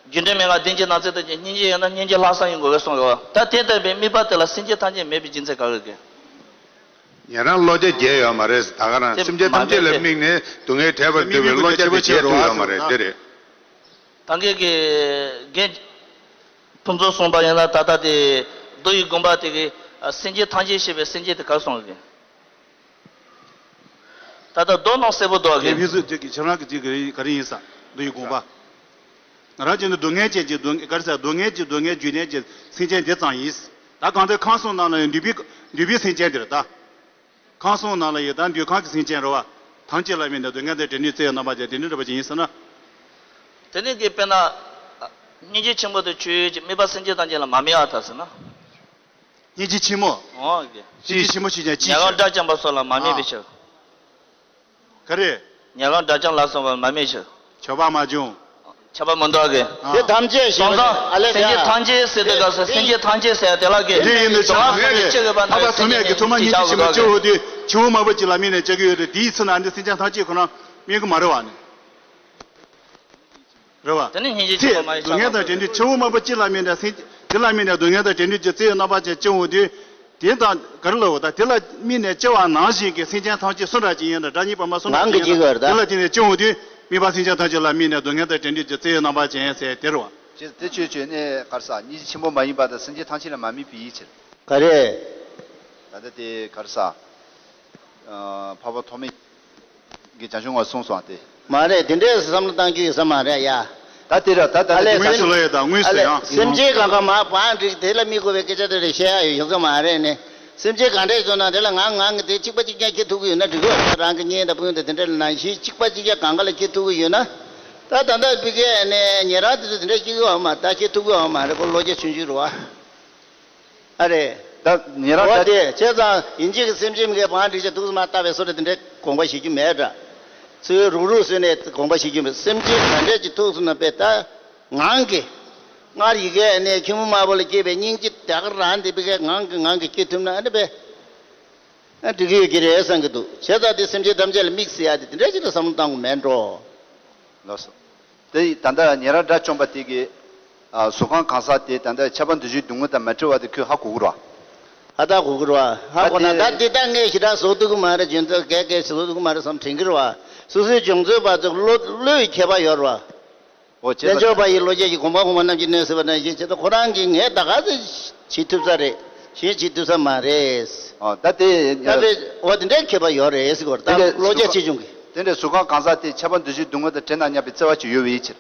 རྒྱུ་འབྲས་མན་ངག་བདེན་གྱི་ནང་ཚན་དུ་སྙིང་རྗེ་ཡོད་ན་སྙིང་རྗེ་ལྷག་བསམ་ཡོད་དགོས་པའི་གསུངས་ཡོད། ད་དེ་ལྟ་བུའི་དམིགས་པ་དེ་ལ་སེམས་ཅན་ཐམས་ཅད་མེད་པའི་རྒྱུ་མཚན་ག་རེ་རེད། ཉན་རང་བློ་རྒྱ་རྒྱས་ཡོད་མ་རེད། ད་ག་རང་དེ་སེམས་ཅན་མ་ཐམས་ཅད་ལ་རེད་དེ། དམིགས་ནས་སྡུག་བསྔལ་བྲལ་བར་འདོད་པའི་བློ་རྒྱ་དེ་རྒྱས་ཐུབ་ཡོད་མ་རེད་དེ་རེད། ད་གིན་གྱི་རྒན་ཕུན་ཚོགས་གསུངས་པ་ཡིན་ན་ད་ལྟ་དེ་མདོ་ཡི་དགོངས་པ་དེ་གི་སེམས་ཅན་ཐམས་ཅད་ཞེས་པའི་སེམས་ཅན་དེ་ག་རེ་གསུངས་ཀྱི། ད་ལྟ་མདོ་ནང་གསལ་པོ་འདུག་གི། དེ་ཕུན་ཚོགས་དེ་གི་ཁྱེད་རང་གི་ཅིག་གི་ག་རེ་ཡིན་ས་མདོ་ཡི་དགོངས་པ། ང་རང་ཅན་དུ་སྡུག་བསྔལ་ཅན་གྱི་སྡུག་ག་རེ་ཟེར་སྡུག་བསྔལ་གྱི་སྡུག་བསྔལ་རྒྱུ་ལྡན་གྱི་སེམས་ཅན་དེ་ཙམ་ཡིན། ད་གང་ལྟར་ཁམས་གསུམ་ནང་ལ་ཡང་འདུས་པའི་འདུས་པའི་སེམས་ཅན་དེ་རེད་ད། ཁམས་གསུམ་ནང་ལ་ཡི་དྭགས་འདུས་ཁམས་ཀྱི་སེམས་ཅན་རེད་བ། ཐམས་ཅད་ལ་དམིགས་ནས་སྡུག་བསྔལ་དང་བྲལ་ནུས་རྩེ་ཡི་རྣམ་པ་ཅན་དེ་འདྲ་འདྲ་པོ་ཅིག་ཡིན་ཟེར་ན། དེ་ནི་གི་དཔེར་ན། སྙིང་རྗེ་ཆེན་པོ་དེ་ཆོས་ཅན་དམིགས་པ་སེམས་ཅན་ཐམས་ཅད་ལ་མ་དམིགས་པར་ཐལ་ཟེར་ན། སྙིང་རྗེ་ཆེན་མོ། འོ་གི། སྙིང་རྗེ་ཆེན་མོ་ཞེས་ཀྱང་ཅི་ཉན་རང་ཕྱིར། དགྲ་བཅོམ་པ་སོགས་ལ་མ་དམིགས་པའི་ཕྱིར། ག་རེ། ཉན་རང་དགྲ་བཅོམ་ལ་སོགས་པ་མ་དམིགས་ཕྱིར། ཁྱབ་པ་མ་བྱུང་། ཁྱབ་པ་མི་འདུག་གི། དེ་ཐམས་ཅད་ཞེས་སོང་ཙང་ཨ་ལས་སེམས་ཅན་ཐམས་ཅད་ཟེར་དུས་སྐབས་སུ་སེམས་ཅན་ཐམས་ཅད་ཟེར་ཡ་དེ་ལ་གི། དེ་ཡིན་ནི་ཆགས་མེད་རེད། ཐ་པ་ཐུ་མེད་ཀྱི་ཐུ་མ་སྙིང་རྗེ་ཆེན་མོ་སྐྱེ་བོ་དེ་ཆུ་བོ་མང་པོ་ཅིག་ལ་དམིགས་ནས་སྐྱེ་གི་ཡོད་རེད། དེའི་ཚེ་ན་འདི་སེམས་ཅན་ཐམས་ཅད་ཁོ་ན་དམིགས་གི་མ་རེད་བ་ནི། རེད་བ། དེ་ནི་སྙིང་རྗེ་ཆེན་པོ་མ་ཡིན་ཆགས་པ་སྡུག་བསྔལ་དང་བྲལ་ནུས་ཆུ་བོ་མང་པོ་ཅིག་ལ་དམིགས་ནས་སེམས་དེ་ལ་དམིགས་ནས་སྡུག་བསྔལ་དང་བྲལ་ནུས་ཀྱི་རྩེ་ཡི་རྣམ་པ་ཅན་སྐྱེ་བོ་དེ། དེ་དང་ག་རེ་ལབ་དགོས། ད་དེ་ལ་དམིགས་ནས་སྐྱེ་བ་ནང་བཞིན་གྱི་སེམས་ཅན་ཐམས་ཅད་སུ་འདྲ་ཅིག་ཡིན་ན་སྒྲ་སྙན་པདྨ་སུ་འདྲ་ཅིག་ཡིན་ན་དེ་ལ་བརྟེན་ནས་སྐྱེ་བོ་དེ་དམིགས་པ་སེམས་ཅན་ཐམས་ཅད་ལ་དམིགས་ནས་སྡུག་བསྔལ་དང་བྲལ་ནུས་ཀྱི་རྩེ་ཡི་རྣམ་པ་ཅན་ཟེར་དེ་རེད་བ། ཅེས་དེ་ཆོས་ཅན་ནས་ག་རེ་ཟ། སྙིང་རྗེ་ཆེན་པོ་མ་ཡིན་པ་དང་སེམས་ཅན་ཐམས་ཅད་ལ་མ་དམིགས་པའི་ཕྱིར། ག་རེ། ད་ལྟ་དེ་ག་རེ་ཟ། ཨ། འཕགས་པ་ཐོགས་མེད་ཀྱིས་བྱང་ཆུབ་ངོ་སྤྲོད་གསུངས་སོང་སྟེ། མ་རེད། དེ་འདྲའི་བསམ་བློ་བཏང་རྒྱུ་ཡོད་ས་མ་རེད་ཡ། ད་དེ་ར་ད་ད་ཨ་ལས་དེ་དངོས་སུ་ལོ་ཡོད་དང་དངོས་སུ་ཨ་ལས་ཡང་། སེམས་ཅན་གང་ག་མ་བང་འགྲིག་དེ་ལ་དམིགས་དགོས་པའི་སྐད་ཆ་དེ་རེད་བཤད་ཡ་ཡོད་ས་མ་རེད་ནི། སེམས་ཅན་གང་འདྲས་བྱུང་ན་དེ་ལ་ངང་ངང་གིས་དེ་གཅིག་པ་གཅིག་རྐྱང་སྐྱེ་ཐུབ་ཀྱི་ཡོད་ན་འགྲིག་གི་ཡོད་རང་གི་གཉེན་དང་སྤུན་དང་དེ་འདྲ་ལ་ནང་བཞིན་གཅིག་པ་གཅིག་རྐྱང་གང་ག་ལ་སྐྱེ་ཐུབ་ཀྱི་ཡོད་ན། ད་ད་ལྟ་བི་ཀའི་ནས་ཉེ་རང་དེ་ཚོ་དེ་འདྲ་སྐྱེ་གི་ཡོད་མ་ད་སྐྱེ་ཐུབ་ཀྱི་ཡོད་མ་རེད། ཁོ་བློ་རྒྱ་ཆུང་ཆུང་རེད་བ། ཨ་རེ། ད་ཉེ་རང་འོ་ད་དེ་བྱས་ཙང་ཡིན་གཅིག་གི་སེམས་ཅན་མི་དགེ་བང་སྒྲིག་བྱ་ཐུགས་སུ་མ་བཏགས་པའི་བཟོ་འདྲ་དེ་འདྲའི་དགོངས་པ་བཞེས་རྒྱུ་མེད་འདྲ། ཚུར་རུག་རུག་བཟོས་ནས་དགོངས་པ་བཞེས་རྒྱུ་མེད། སེམས་ཅན་ག་འདྲས་ཀྱི་ཐུགས་སུ་ན་པའི་ད་ངང་གིས། སྔར་ཡི་གེ་ནས་ཁྱི་མོ་དམར་པོ་ལ་སྐྱེས་པའི་སྙིང་རྗེ་དེ་ག་རང་དེ་བི་ཀའི་ངང་གིས་ངང་གིས་སྐྱེ་ཐུབ་ན་ཨ་ནི་པས། ཨ་འགྲིག་གི་ཡོད་ཀྱི་རེད་བསམ་གྱི་འདུག་བྱས་ཙང་དེ་སེམས་ཅན་ཐམས་ཅད་ལ་དམིགས་ཟེར་ཡ་དེ་དེ་འདྲས་ཅིག་ལ་བསམ་བློ་བཏང་དགོས་མེད་འགྲོ། ལགས་སོ། དེ་ད་ལྟ་ཉེ་རང་དགྲ་བཅོམ་པ་དེ་གིས། ཨ། གཟུགས་ཁམས་གང་ཟག་དེ་ད་ལྟ་ཁྱབ་པ་འདུ་བྱེད་སྡུག་བསྔལ་དང་མ་བྲལ་བ་དེ་ཁོས་ཧ་གོ་གི་རེད་བ། ཧ་ད་གོ་གི་རེད་བ། ཧ་གོ་ན་ད་དེ་ད་ངས་ཞེ་དྲག་བཟོ་ཐུབ་ཀྱི་མ་རེད། རྒྱུ་མཚན་གས་གས་བཟོ་ཐུབ་ཀྱི་མ་རེད་བསམ་དྲན་གྱི་རེད་བ། སོ་སོའི་སྦྱོང་ཚུལ་བར་དུ་བློ་བློའི་ཁྱད་པར་ཡོད་རེད་བ། ཨོ་བྱས་དཔལ་འབྱོར་པ་ཡི་བློ་སྐྱེད་ཀྱི་གོམ་པ་གོམ་པ་རྣམས་ཀྱིས་གནོད་སྲིད་པ་ནང་བཞིན་བྱེད་དུ་ཁོ་རང་གིས་ངས་ད་ག་ཚོད་བྱེད་ཐུབ་ས་རེད། གཞན་བྱེད་ཐུབ་ས་མ་རེད། ཨོ་ད་དེ་ད་དཔེ་འོ་དེ་འདྲའི་ཁྱད་པར་ཡོད་རེད་ཟེར་གོ་རེད། ད་བློ་སྐྱེད་ཆེ་ཆུང་གི། དེ་འདྲའི་གཟུགས་ཁམས་གང་ཟག་དེ་ཁྱབ་པ་འདུ་བྱེད་སྡུག་བསྔལ་དང་བྲལ་ན་སྙམ་པའི་བརྩེ་བ་ཅིག་ཡོད་པའི་ཕྱིར།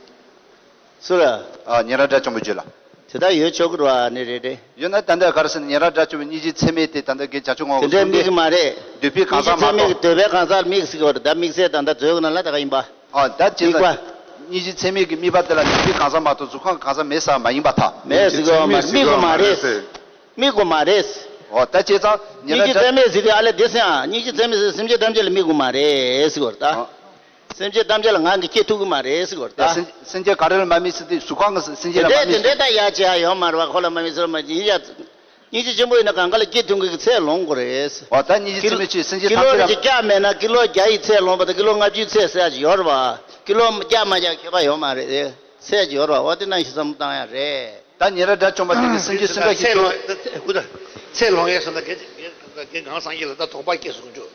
སུ་ར། ཨ། ཉན་རང་དགྲ་བཅོམ་པའི་རྒྱུད་ལ། དེ་ལྟར་ཡོད་ཆོག་གི་རེད་བ། ནི་རེད་རེད། ཡོད་ན་ད་ལྟ་ག་རེ་ཟེར་ན་ཉན་རང་དགྲ་བཅོམ་པའི་སྙིང་རྗེའི་ཚད་མེད་དེ་ད་ལྟ་དགེ་བྱང་ཆུབ་ངང་དུ་དེ་འདྲའི་སོང་སྟེ། དམིགས་མ་རེད། འདོད་པའི་གང་ཟག་མ་སྙིང་རྗེ་ཚད་མེད་གཏོད་པའི་གང་ཟག་དམིགས་ཟེར་གོ་རེད། ད་དམིགས་བསལ་ད་ལྟ་མཛོད་ཀྱི་ནང་ལ་ད་ག་ཡིན་པ། ཨ། ད་བྱས་ཙང་། དམིགས་པ། སྙིང་རྗེའི་ཚད་མེད་ཀྱི་དམིགས་པ་དེ་ལ་འདོད་པའི་གང་ཟག་མ་གཏོགས་གཟུགས་ཁམས་གང་ཟག་མེད་ས་མ་ཡིན་པར་ཐལ། མེད་ཟེར་གོ་མ་རེད། དམིགས་དགོས་མ་རེད། དམིགས་དགོས་མ་རེད། ཨོ་ད་བྱས་ཙང་ཉན་རང་དགྲ། སྙིང་རྗེ་ཚད་མེད་ཟེར་དུས་ཨ་ལས་དེ་སེམས་ཨ། སྙིང་རྗེ་ཚད་མེད་ཟེར་སེམས་ཅན་ཐམས་ཅད་ལ་དམིགས་དགོས་མ་རེད་ཟེར་གོ་རེད་ད། ཨ། སེམས་ཅན་ཐམས་ཅད་ལ་ང་གིས་སྐྱེ་ཐུབ་ཀྱི་མ་རེད་ཟེར་གོ་རེད་ད། ཡ། སེམས་སེམས་ཅན་ག་རེ་ལ་མ་དམིགས་ཟེར་དུས་གཟུགས་ཁམས་ཀྱི་སེམས་ཅན་ལ་མ་དེ་དམིགས། དེ་འདྲའི་ད་ཡ་བྱེད་ཡ་ཡོད་མ་རེད་བ། ཁོ་ལ་མ་དམིགས་ཟེར་མ་ཡིན་ཡ། སྙིང་རྗེ་ཆེན་པོ་ཡིན་ན་གང་ག་ལ་སྐྱེ་ཐུབ་མཁན་གྱི་ཚད་ལོངས་དགོས་རེད། འོ་ད་སྙིང་རྗེ་ཀི་ཚད་མེད་ཆོས་སེམས་ཅན་ཀི་ལོ་ཐམས་ཅད་ལ། བརྒྱ་མེད་ན་ཀི་ལོ་བརྒྱ་ཡི་ཚད་ལོངས་པ་དང་ཀི་ལོ་ལྔ་བཅུའི་ཚད་ཟེར་ཡ་ཅིག་ཡོད་རེད་བ། ཀི་ལོ་བརྒྱ་མ་བརྒྱ་ཁྱད་པར་ཡོད་མ་རེད། ཚད་ཅིག་ཡོད་རེད་བ། འོ་དེ་ནང་བཞིན་བསམ་བློ་བཏང་ཡ་རེད། ད་ཉན་རང་དགྲ་བཅོམ་པ་དེ་གིས་སེམས་ཅན་སེམས་ཁ་ཤས་ཚད་ལོངས་ཚད་ལོངས་ཡས་སོང་ན་དགེ་དགེ་གང་སངས་རྒྱས་ལ་ད་དོགས་པ་སྐྱེས་སོང་ཆོག་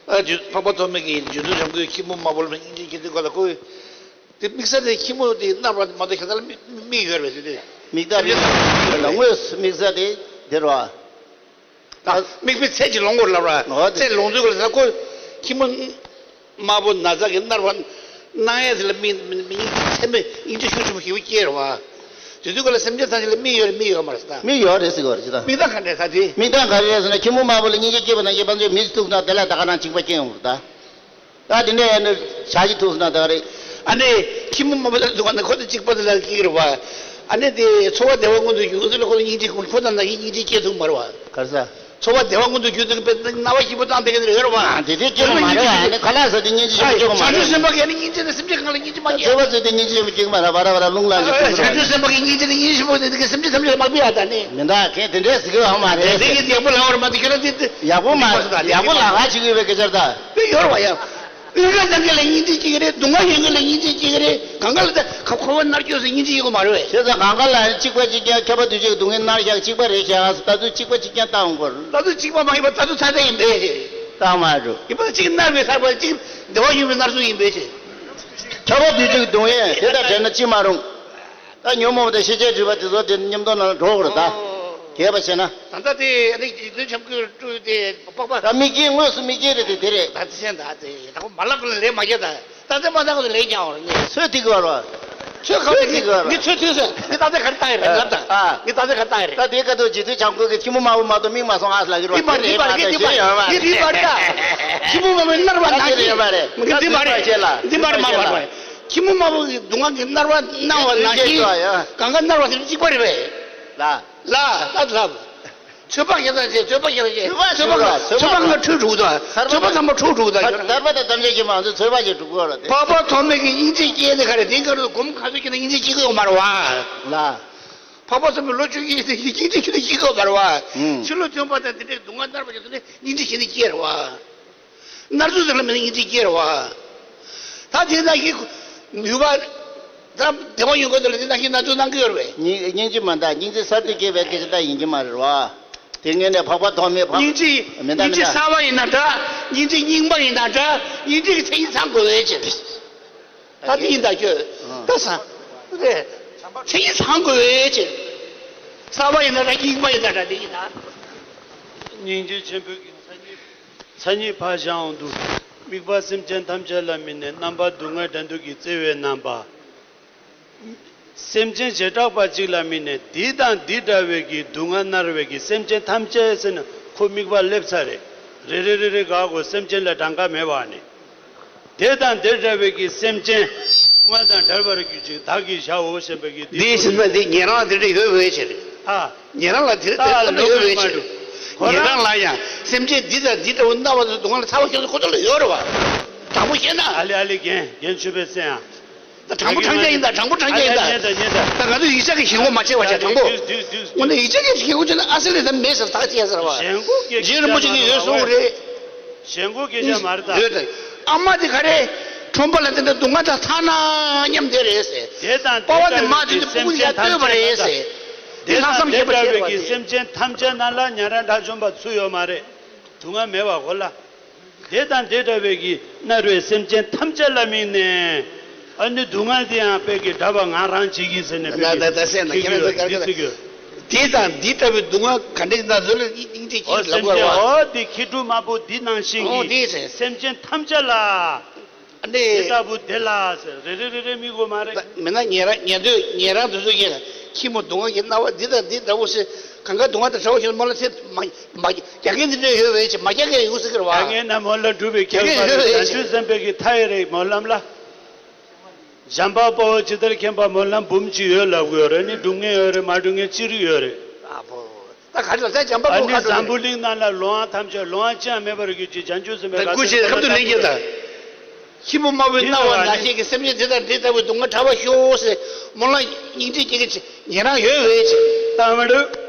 ཨ་འཇུ་འཕགས་པ་ཐོགས་མེད་ཀྱིས་རྗེ་བཙུན་བྱམས་མགོན་སྐྱེས་བུ་དམར་པོ་ལ་སྙིང་རྗེ་སྐྱེ་དུས་ག་ལ་ཁོས། དེ་དམིགས་ས་དེ་ཁྱི་མོ་དེ་མནར་བ་མ་གཏོགས་ཁྱེད་ཚོ་ལ་དམིགས་དམིགས་ཡོད་རེད་པས་དེ་དེ། དམིགས་ད་དམིགས་ད་དམིགས་ས་དེ་དེ་རེད་བ། ད་དམིགས་པའི་ཚད་ཀྱི་ལོངས་སྐོར་ལབ་ར། འོ་དེ། ཚད་ལོངས་ཚུལ་ལ་ཁོ་ཁྱི་མོ་དམར་པོ་ན་ཚ་གི་མནར་བ་གནང་ཡས་དེ་ལ་དམིགས་དམིགས་ཚད་མེད་སྙིང་རྗེ་ཤུགས་ཆེན་པོ་ཞེ་པོ་སྐྱེས་རེད་བ། དེ་དུས་ཀ་ལ་སེམས་ཅན་ཐམས་ཅད་ལ་དམིགས་ཡོད་རེད་དམིགས་ཡོད་མ་རེད་ཟེར་ད། དམིགས་ཡོད་རེད་ཟེར་གི་རེད་ཅི་ད། དམིགས་སྟངས་ག་འདྲ་ད་དེ། དམིགས་སྟངས་ག་རེ་རེད་ཟེར་ན་ཁྱི་མོ་དམར་པོ་ལ་སྙིང་རྗེ་སྐྱེས་པ་ནང་བཞིན་ཕན་ཚུན་མི་ཐུག་ན་དེ་ལ་ད་ག་རང་གཅིག་པ་སྐྱེ་ཡོང་གི་རེད་ད། ད་དེ་འདྲ་ཡིན་ན་བྱ་ཞིག་ཐུག་སོང་ན་ད་རེད། ཨ་ནི་ཁྱི་མོ་དམར་པོ་ལ་འདུག་ག་ན་ཁོ་ཚོ་གཅིག་པ་དེ་ལ་སྐྱིད་རེད་བ། ཨ་ནི་དེ་འཚོ་བ་བདེ་བ་མངོན་དུ་གྱུར་ཚུལ་ལ་ཁོ་ཚོ་སྙིང་རྗེ་ཁོ་ཁོ་ཚོ་ནང་བཞིན་སྙིང་རྗེ་སྐྱེ་ཐུབ་མ་རེད་བ། ག་རེ་ཟ། འཚོ་བ་བདེ་བ་མངོན་དུ་གྱུར་ཚུལ་གྱི་དཔེ་སྣང་བ་སྐྱིད་པོ་བཏང་བསྡད་མཁན་རེད་བ། དེ་དེ་སྐྱེ་བ་མ་རེད་བ། ཨ་ནི་ཁ་ལག་ཟ་དུས་སྙིང་རྗེ་ཆེན་པོ་སྐྱེ་གི་མ་རེད། བྱང་ཆུབ་སེམས་དཔའ་གིས་ཨ་ནི་སྙིང་རྗེ་ནི་སེམས་ཅན་གང་ལ་སྙིང་རྗེ་མ་སྐྱེ། འཚོ་བ་ཟ་དུས་སྙིང་རྗེ་ཆེན་པོ་སྐྱེ་གི་མ་རེད་བ་ར་བ་ར་ལུང་ལ་འཇུག་བྱང་ཆུབ་སེམས་དཔའ་གིས་སྙིང་རྗེ་ནི་སྙིང་རྗེ་ཆེན་པོ་དེ་དེ་གི་སེམས་ཅན་ཐམས་ཅད་ལ་མ་སྤེལ་ཡ་ད་ནི། མི་འདུག་ཁྱེད་དེ་འདྲས་ཟེར་གི་ཡོད་མ་རེད། དེ་གི་ཡག་པོ་ལབ་པ་རེད་མ་གཏོགས་ཁྱེད་རང་དེ་དེ་ཡག་པོ་མ་ཡག་པོ་ལབ་ཁ་བྱེད་ཀྱི་ཡོད་པའི་སྐད་ཆ་རེད་ད། དེ་ཡོད་རེད་བ་ཡ། དབུལ་བ་གནང་མཁན་ལ་སྙིང་རྗེ་སྐྱེ་གི་རེད། སྡུག་བསྔལ་ཡོད་མཁན་ལ་སྙིང་རྗེ་སྐྱེ་གི་རེད། གང་ག་ལ་ད་ཁ་འཁོར་བ་མནར་སྐྱོབ་ཟེར་སྙིང་རྗེ་ཡོད་གི་མ་རེད་བས། བྱས་ཙང་གང་ག་ལ་གཅིག་པ་གཅིག་རྐྱང་ཁྱབ་པ་འདུ་བྱེད་ཀྱི་སྡུག་བསྔལ་མནར་བཞག་གཅིག་པ་རེད་བཞག་ད་དུང་གཅིག་པ་གཅིག་རྐྱང་བཏང་དགོས། ད་དུང་གཅིག་པ་མ་ཡིན་པ་ད་དུང་ཚ་ཚ་ཡིན་པས། བཏང་མ་འགྲོ། ཡིན་པ་གཅིག་མནར་བའི་ཚར་བ་གཅིག་བདེ་བ་ཡོད་པའི་མནར་ཚུལ་ཡིན་པས། ཁྱབ་པ་འདུ་བྱེད་ཀྱི་སྡུག་བསྔལ་དེ་དང་བྲལ་ན་ཅི་མ་རུང་། ད་ཉོན་མོངས་པ་དང་ཤེས་བྱའི་སྒྲིབ་པ་དེ་ཚོ་དེ་མཉམ་དུ་ནང་ལ་འགྲོ་དགོས་རེད་ད། ཨོ། རྒྱས་པ་བྱས་ན། ད་ལྟ་དེ་ཨ་ནི་རྗེ་བཙུན་བྱམས་མགོན་སྤྲུལ་དེ་པགས་པ། ད་མིག་དཀྱིལ་དངོས་སུ་མིག་དཀྱིལ་རེད་དེ་དེ་རེད། ད་དེ་བྱས་ད་དེ་ད་ཁོ་མ་ལབ་ལ་ལས་མ་རྒྱག་ད། ད་དེ་མ་ད་ཁོ་ལས་རྒྱག་འོར་ནི། ཚོད་ཐིག་གི་བར་བ། ཚོད་ཁ་བ་ཚོད་ཐིག་གི་བར་བ། ངས་ཚོད་ཐིག་སོང་། ངས་ད་ལྟ་གར་བཏང་ཡི་རེད་ལབ་ད། ཨ། ངས་ད་ལྟ་གར་བཏང་ཡི་རེད། ད་དེ་ཀ་ཏོ་རྗེ་བཙུན་བྱམས་མགོན་གྱི་ཁྱི་མོ་དམར་པོ་མ་གཏོགས་མིག་མ་སོང་ཨ་ལ་གི་རོ། འདི་མ་རེད། འདི་མ་རེད། འདི་མ་རེད། ཁྱི་མོ་དམར་པོའི་མནར་བ་ན་ཁྱི། ཁྱི་མོ་དམར་པོའི་མནར་བ་ན་ཁྱི། འདི་མ་རེད། འདི་མ་རེད། མ་མ་མ། ཁྱི་མོ་དམར་པོ་གི་སྡུག་བསྔལ་གྱི་མནར་བ་སྣང་བ་ནང་བཞིན། གང་ག་མནར་བ་དེ་གཅིག་པ་རེད་པས། ལ། ལ་ལ་ལ། ཚོད་དཔག་བྱེད་སྟངས་བྱེད། ཚོད་དཔག་བྱེད་སྟངས་བྱེད། ཚོད་དཔག་ཚོད་དཔག་ཚོད་དཔག་ལ་འཁྲུལ་འགྲོ་གི་འདུག་ཚོད་དཔག་ལ་འཁྲུལ་འགྲོ་གི་འདུག་ཚར་པ་དང་ཐམས་ཅད་ཀྱི་མང་ཚོད་ཚོད་དཔག་བྱེད་འགྲོ་གི་རེད། འཕགས་པ་ཐོགས་མེད་ཀྱི་སྙིང་རྗེ་སྐྱེས་ནས་ག་རེ་དེང་སྐབས་སུ་སྒོམ་ག་ཚོད་ཀྱི་ན་སྙིང་རྗེ་སྐྱེ་གི་ཡོད་མ་རེད་བ། ལ། འཕགས་པ་ཐོགས་མེད་ལོ་བཅུ་གཉིས་དེ་སྙིང་རྗེ་ཁྱོན་ནས་སྐྱེ་གི་ཡོད་མ་རེད་བ། ཕྱི་ལོ་ཐོན་པ་དང་དེ་འདྲའི་སྡུག་བསྔལ་མནར་བ་བྱེད་ཚུལ་ནི་སྙིང་རྗེ་ཁྱོན་ནས་སྐྱེ་རེད་བ། མནར་ཚུལ་དེ་ལ་མེད་ན་སྙིང་རྗེ་སྐྱེ་རེད་བ། ད་དེ་ན་ཞིག་ནུས་པ། ད་བདེ་བ་ཡོད་དགོས་དེ་ལ་དེ་ན་ཞིག་མནར་ཚུལ་གནང་གི་ཡོད་རེད་བས། སྙིང་སྙིང་རྗེ་མ་འདའ་སྙིང་རྗེ་གསར་དུ་སྐྱེས་པའི་སྐད་ཆ་ད་ཡིན་གྱི་མ་རེད་བ། དེ་ངས་ནས་འཕགས་པ་ཐོགས་མེད་འཕགས། སྙིང་རྗེ། མི་འདའ་སྙིང་རྗེ་མི་འདའ། གསར་པ་ཡིན་ན་འདྲ། སྙིང་རྗེ་རྙིང་པ་ཡིན་ན་འདྲ། སྙིང་རྗེ་གི་མཚན་ཉིད་ཚང་དགོས་པའི་ཕྱིར། ད་དེ་ཡིན་ད་ཁྱོད། ད་ས། རེད། མཚན་ཉིད་ཚང་དགོས་པའི་ཕྱིར། གསར་པ་ཡིན་ན་འདྲ་རྙིང་པ་ཡིན་ན་འདྲ་དེ་ཡིན་ད། སྙིང་རྗེ་ཆེན་པོའི་གི་མཚན་ཉིད། མཚན་ཉིད་ཕར་བཞག་འོང་དུས། དམིགས་པ་སེམས་ཅན་ཐམས་ཅད་ལ་དམིགས་ནས་རྣམ་པ་སྡུག་བསྔལ་འདྲ་འདུག་གི་བརྩེ་བའི་རྣམ་པ། སེམས་ཅན་བྱེ་བྲག་པ་གཅིག་ལ་དམིགས་ནས་འདི་དང་འདི་འདྲ་བའི་གི་སྡུག་བསྔལ་མནར་བའི་གི་སེམས་ཅན་ཐམས་ཅད་ཟེར་ནས་ཁོ་དམིགས་པ་སླེབས་ཚར་རེད། རེ་རེ་རེ་རེ་ག་གོ་སེམས་ཅན་ལ་གྲངས་ཀ་མེད་པ་ནི། དེ་དང་དེ་འདྲ་བའི་གི་སེམས་ཅན་སྡུག་བསྔལ་དང་བྲལ་བར་གྱུར་ཅིག་བདག་གིས་བྱའོ་ཞེས་པའི་གི་འདི་ཟེར་ན་འདི་ཉན་རང་དེ་འདྲ་ཡོད་པའི་ཕྱིར། ཨ། ཉན་རང་ལ་དེ་ལྟ་ལ་ལོག་ཡོད་པའི་ཕྱིར། ཉན་རང་ལ་ཡང་སེམས་ཅན་འདི་དང་འདི་འདྲ་བོ་སྣང་བ་དང་སྡུག་བསྔལ་ཚ་བ་ཤོར་ཚུལ་ཁོ་ཚོ་ལ་ཡོད་རེད་བ། དྲང་པོ་བཤད་ན། ཨ་ལེ་ཨ་ལེ་རྒན་རྒན་ཆོས་པའི་སེམས་ཨ། ད་དྲང་པོ་དྲང་རྐྱང་ཡིན་ད། དྲང་པོ་དྲང་རྐྱང་ཡིན་ད། ཉན་ད་ཉན་ད། ད་ང་ཚོ་ཡིག་ཆ་གི་ཞེན་ཁོག་མ་བྱེད་པ་བྱ། དྲང་པོ། དུས་དུས་དུས། དངོས་གནས་ཡིག་ཆ་གི་ཞེན་ཁོག་བྱས་ན་ཨ་སི་ལི་ད་མེད་ཟེར་ཐག་བཅད་ཟེར་བ། ཞེན་ཁོག་གི་རྗེ་རིན་པོ་ཆེ་གིས་ཡོད་གསུངས་རེད། ཞེན་ཁོག་གི་ཆ་མ་རེད་ད། ཡོད་ད། ཨ་མ་དེ་ག་རེ། ཁྲོམ་པ་ལ་དེ་འདྲ་སྡུག་བསྔལ་དང་ཐ་ན་མཉམ་དེ་རེད་ཟེར། དེ་དང་དཔའ་བ་དེ་མ་དེ་ཚོ་སྤུ་གུ་ཡར་བཏོད་པ་རེད་ཟེར། དེ་ལྷག་བསམ་བྱས་པ་ཞིག་རེད་བ་དེ། སེམས་ཅན་ཐམས་ཅད་ནང་ལ་ཉན་རང་དགྲ་བཅོམ་པ་ཚུད་ཡོད་མ་རེད། སྡུག་བསྔལ་མེད་པ་གོ་ལ། དེ་དང་དེ་འདྲ་བའི་གི་སྣ་རུའི་སེམས་ཅན་ཐམས་ཅད་ལ་དམིགས་ནས། ཨ་ནི་སྡུག་བསྔལ་དེ་ཡང་དཔེ་གི་དགྲ་བ་ང་རང་བྱེད་ཀྱི་ཟེར་ནས་དཔེ་གི་ད་ད་སེམས་ན་ཁྱེད་རང་ཚོ་ག་རེ་ཟེར་ན། དེ་དང་འདི་ལྟ་བུའི་སྡུག་བསྔལ་ག་འདྲ་ཞིག་ན་ཟོལ་ལ་སྙིང་རྗེ་ཁྱེད་ལབ་དགོས་བ། འོ་དེ་ཁྱི་ཕྲུག་དམར་པོ་འདི་ནང་བཞིན་གི་སེམས་ཅན་ཐམས་ཅད་ལ། ཨ་ནི། དེ་ལྟ་བུ་དེ་ལ་ཟེར་རེ་རེ་རེ་རེ་དམིགས་དགོས་མ་རེད། མིན་ན་ཉན་རང་ཉན་འདོད་ཉན་རང་དེ་ཚོ་ཡིན་ལ་ཁྱི་མོ་སྡུག་བསྔལ་གྱི་སྣང་བ་འདི་དང་འདི་འདྲ་བོ་ཟེར་གང་ག་སྡུག་བསྔལ་དང་བྲལ་བ་ཞིག་མོ་ལ་ཚེ་མ་མ་རྒྱག་མཁན་འདི་འདྲ་ཡོད་བས་ཅི་མ་རྒྱག་མཁན་ཡོད་ཟེར་གི་རེད་བ། རྒྱག་མཁན་ན་མོ་ལ་འགྲུབ་པའི་ཁྱད་པར་མ་རེད། བྱང་ཆུབ་སེམས་དཔའི་གི་མཐའ་ཡས་རེད་སྨོན་ལམ་ལ། འཇམ་དཔལ་དཔའ་བོས་ཇི་ལྟར་མཁྱེན་པ་སྨོན་ལམ་འབུམ་གཅིག་ཡོད་ལབ་དགོས་རེད་ནི་སྒྲུབ་མཁན་ཡོད་རེད་མ་སྒྲུབ་མཁན་ཅི་རིགས་ཡོད་རེད། ཨ་ཕོ། ད་ག་ཚོད་ཟེར་འཇམ་པ་ཨ་པོ་ནི་ཁ་འཛམ་བུ་གླིང་ནང་ལ་ལོང་བ་ཐམས་ཅད་ལོང་བ་ཅི་ཡང་མེད་པར་གྱུར་ཅིག་བྱང་ཆུབ་སེམས་དཔའི་ད་སྐུ་ཞེས་ཁབ་ཏུ་ལེན་རྒྱུ་དང་། ཁྱི་མོ་དམར་པོའི་སྣང་བ་ན་ཤེས་ཀྱི་སེམས་ཅན་དེ་དང་དེ་ལྟ་བུའི་སྡུག་བསྔལ་བྲལ་བར་ཤོག་ཟེར་སྨོན་ལམ་སྙིང་རྗེ་སྐྱེ་གི་ཉན་རང་ཡོད་བས་ཅི། ད་མ་འགྲོ།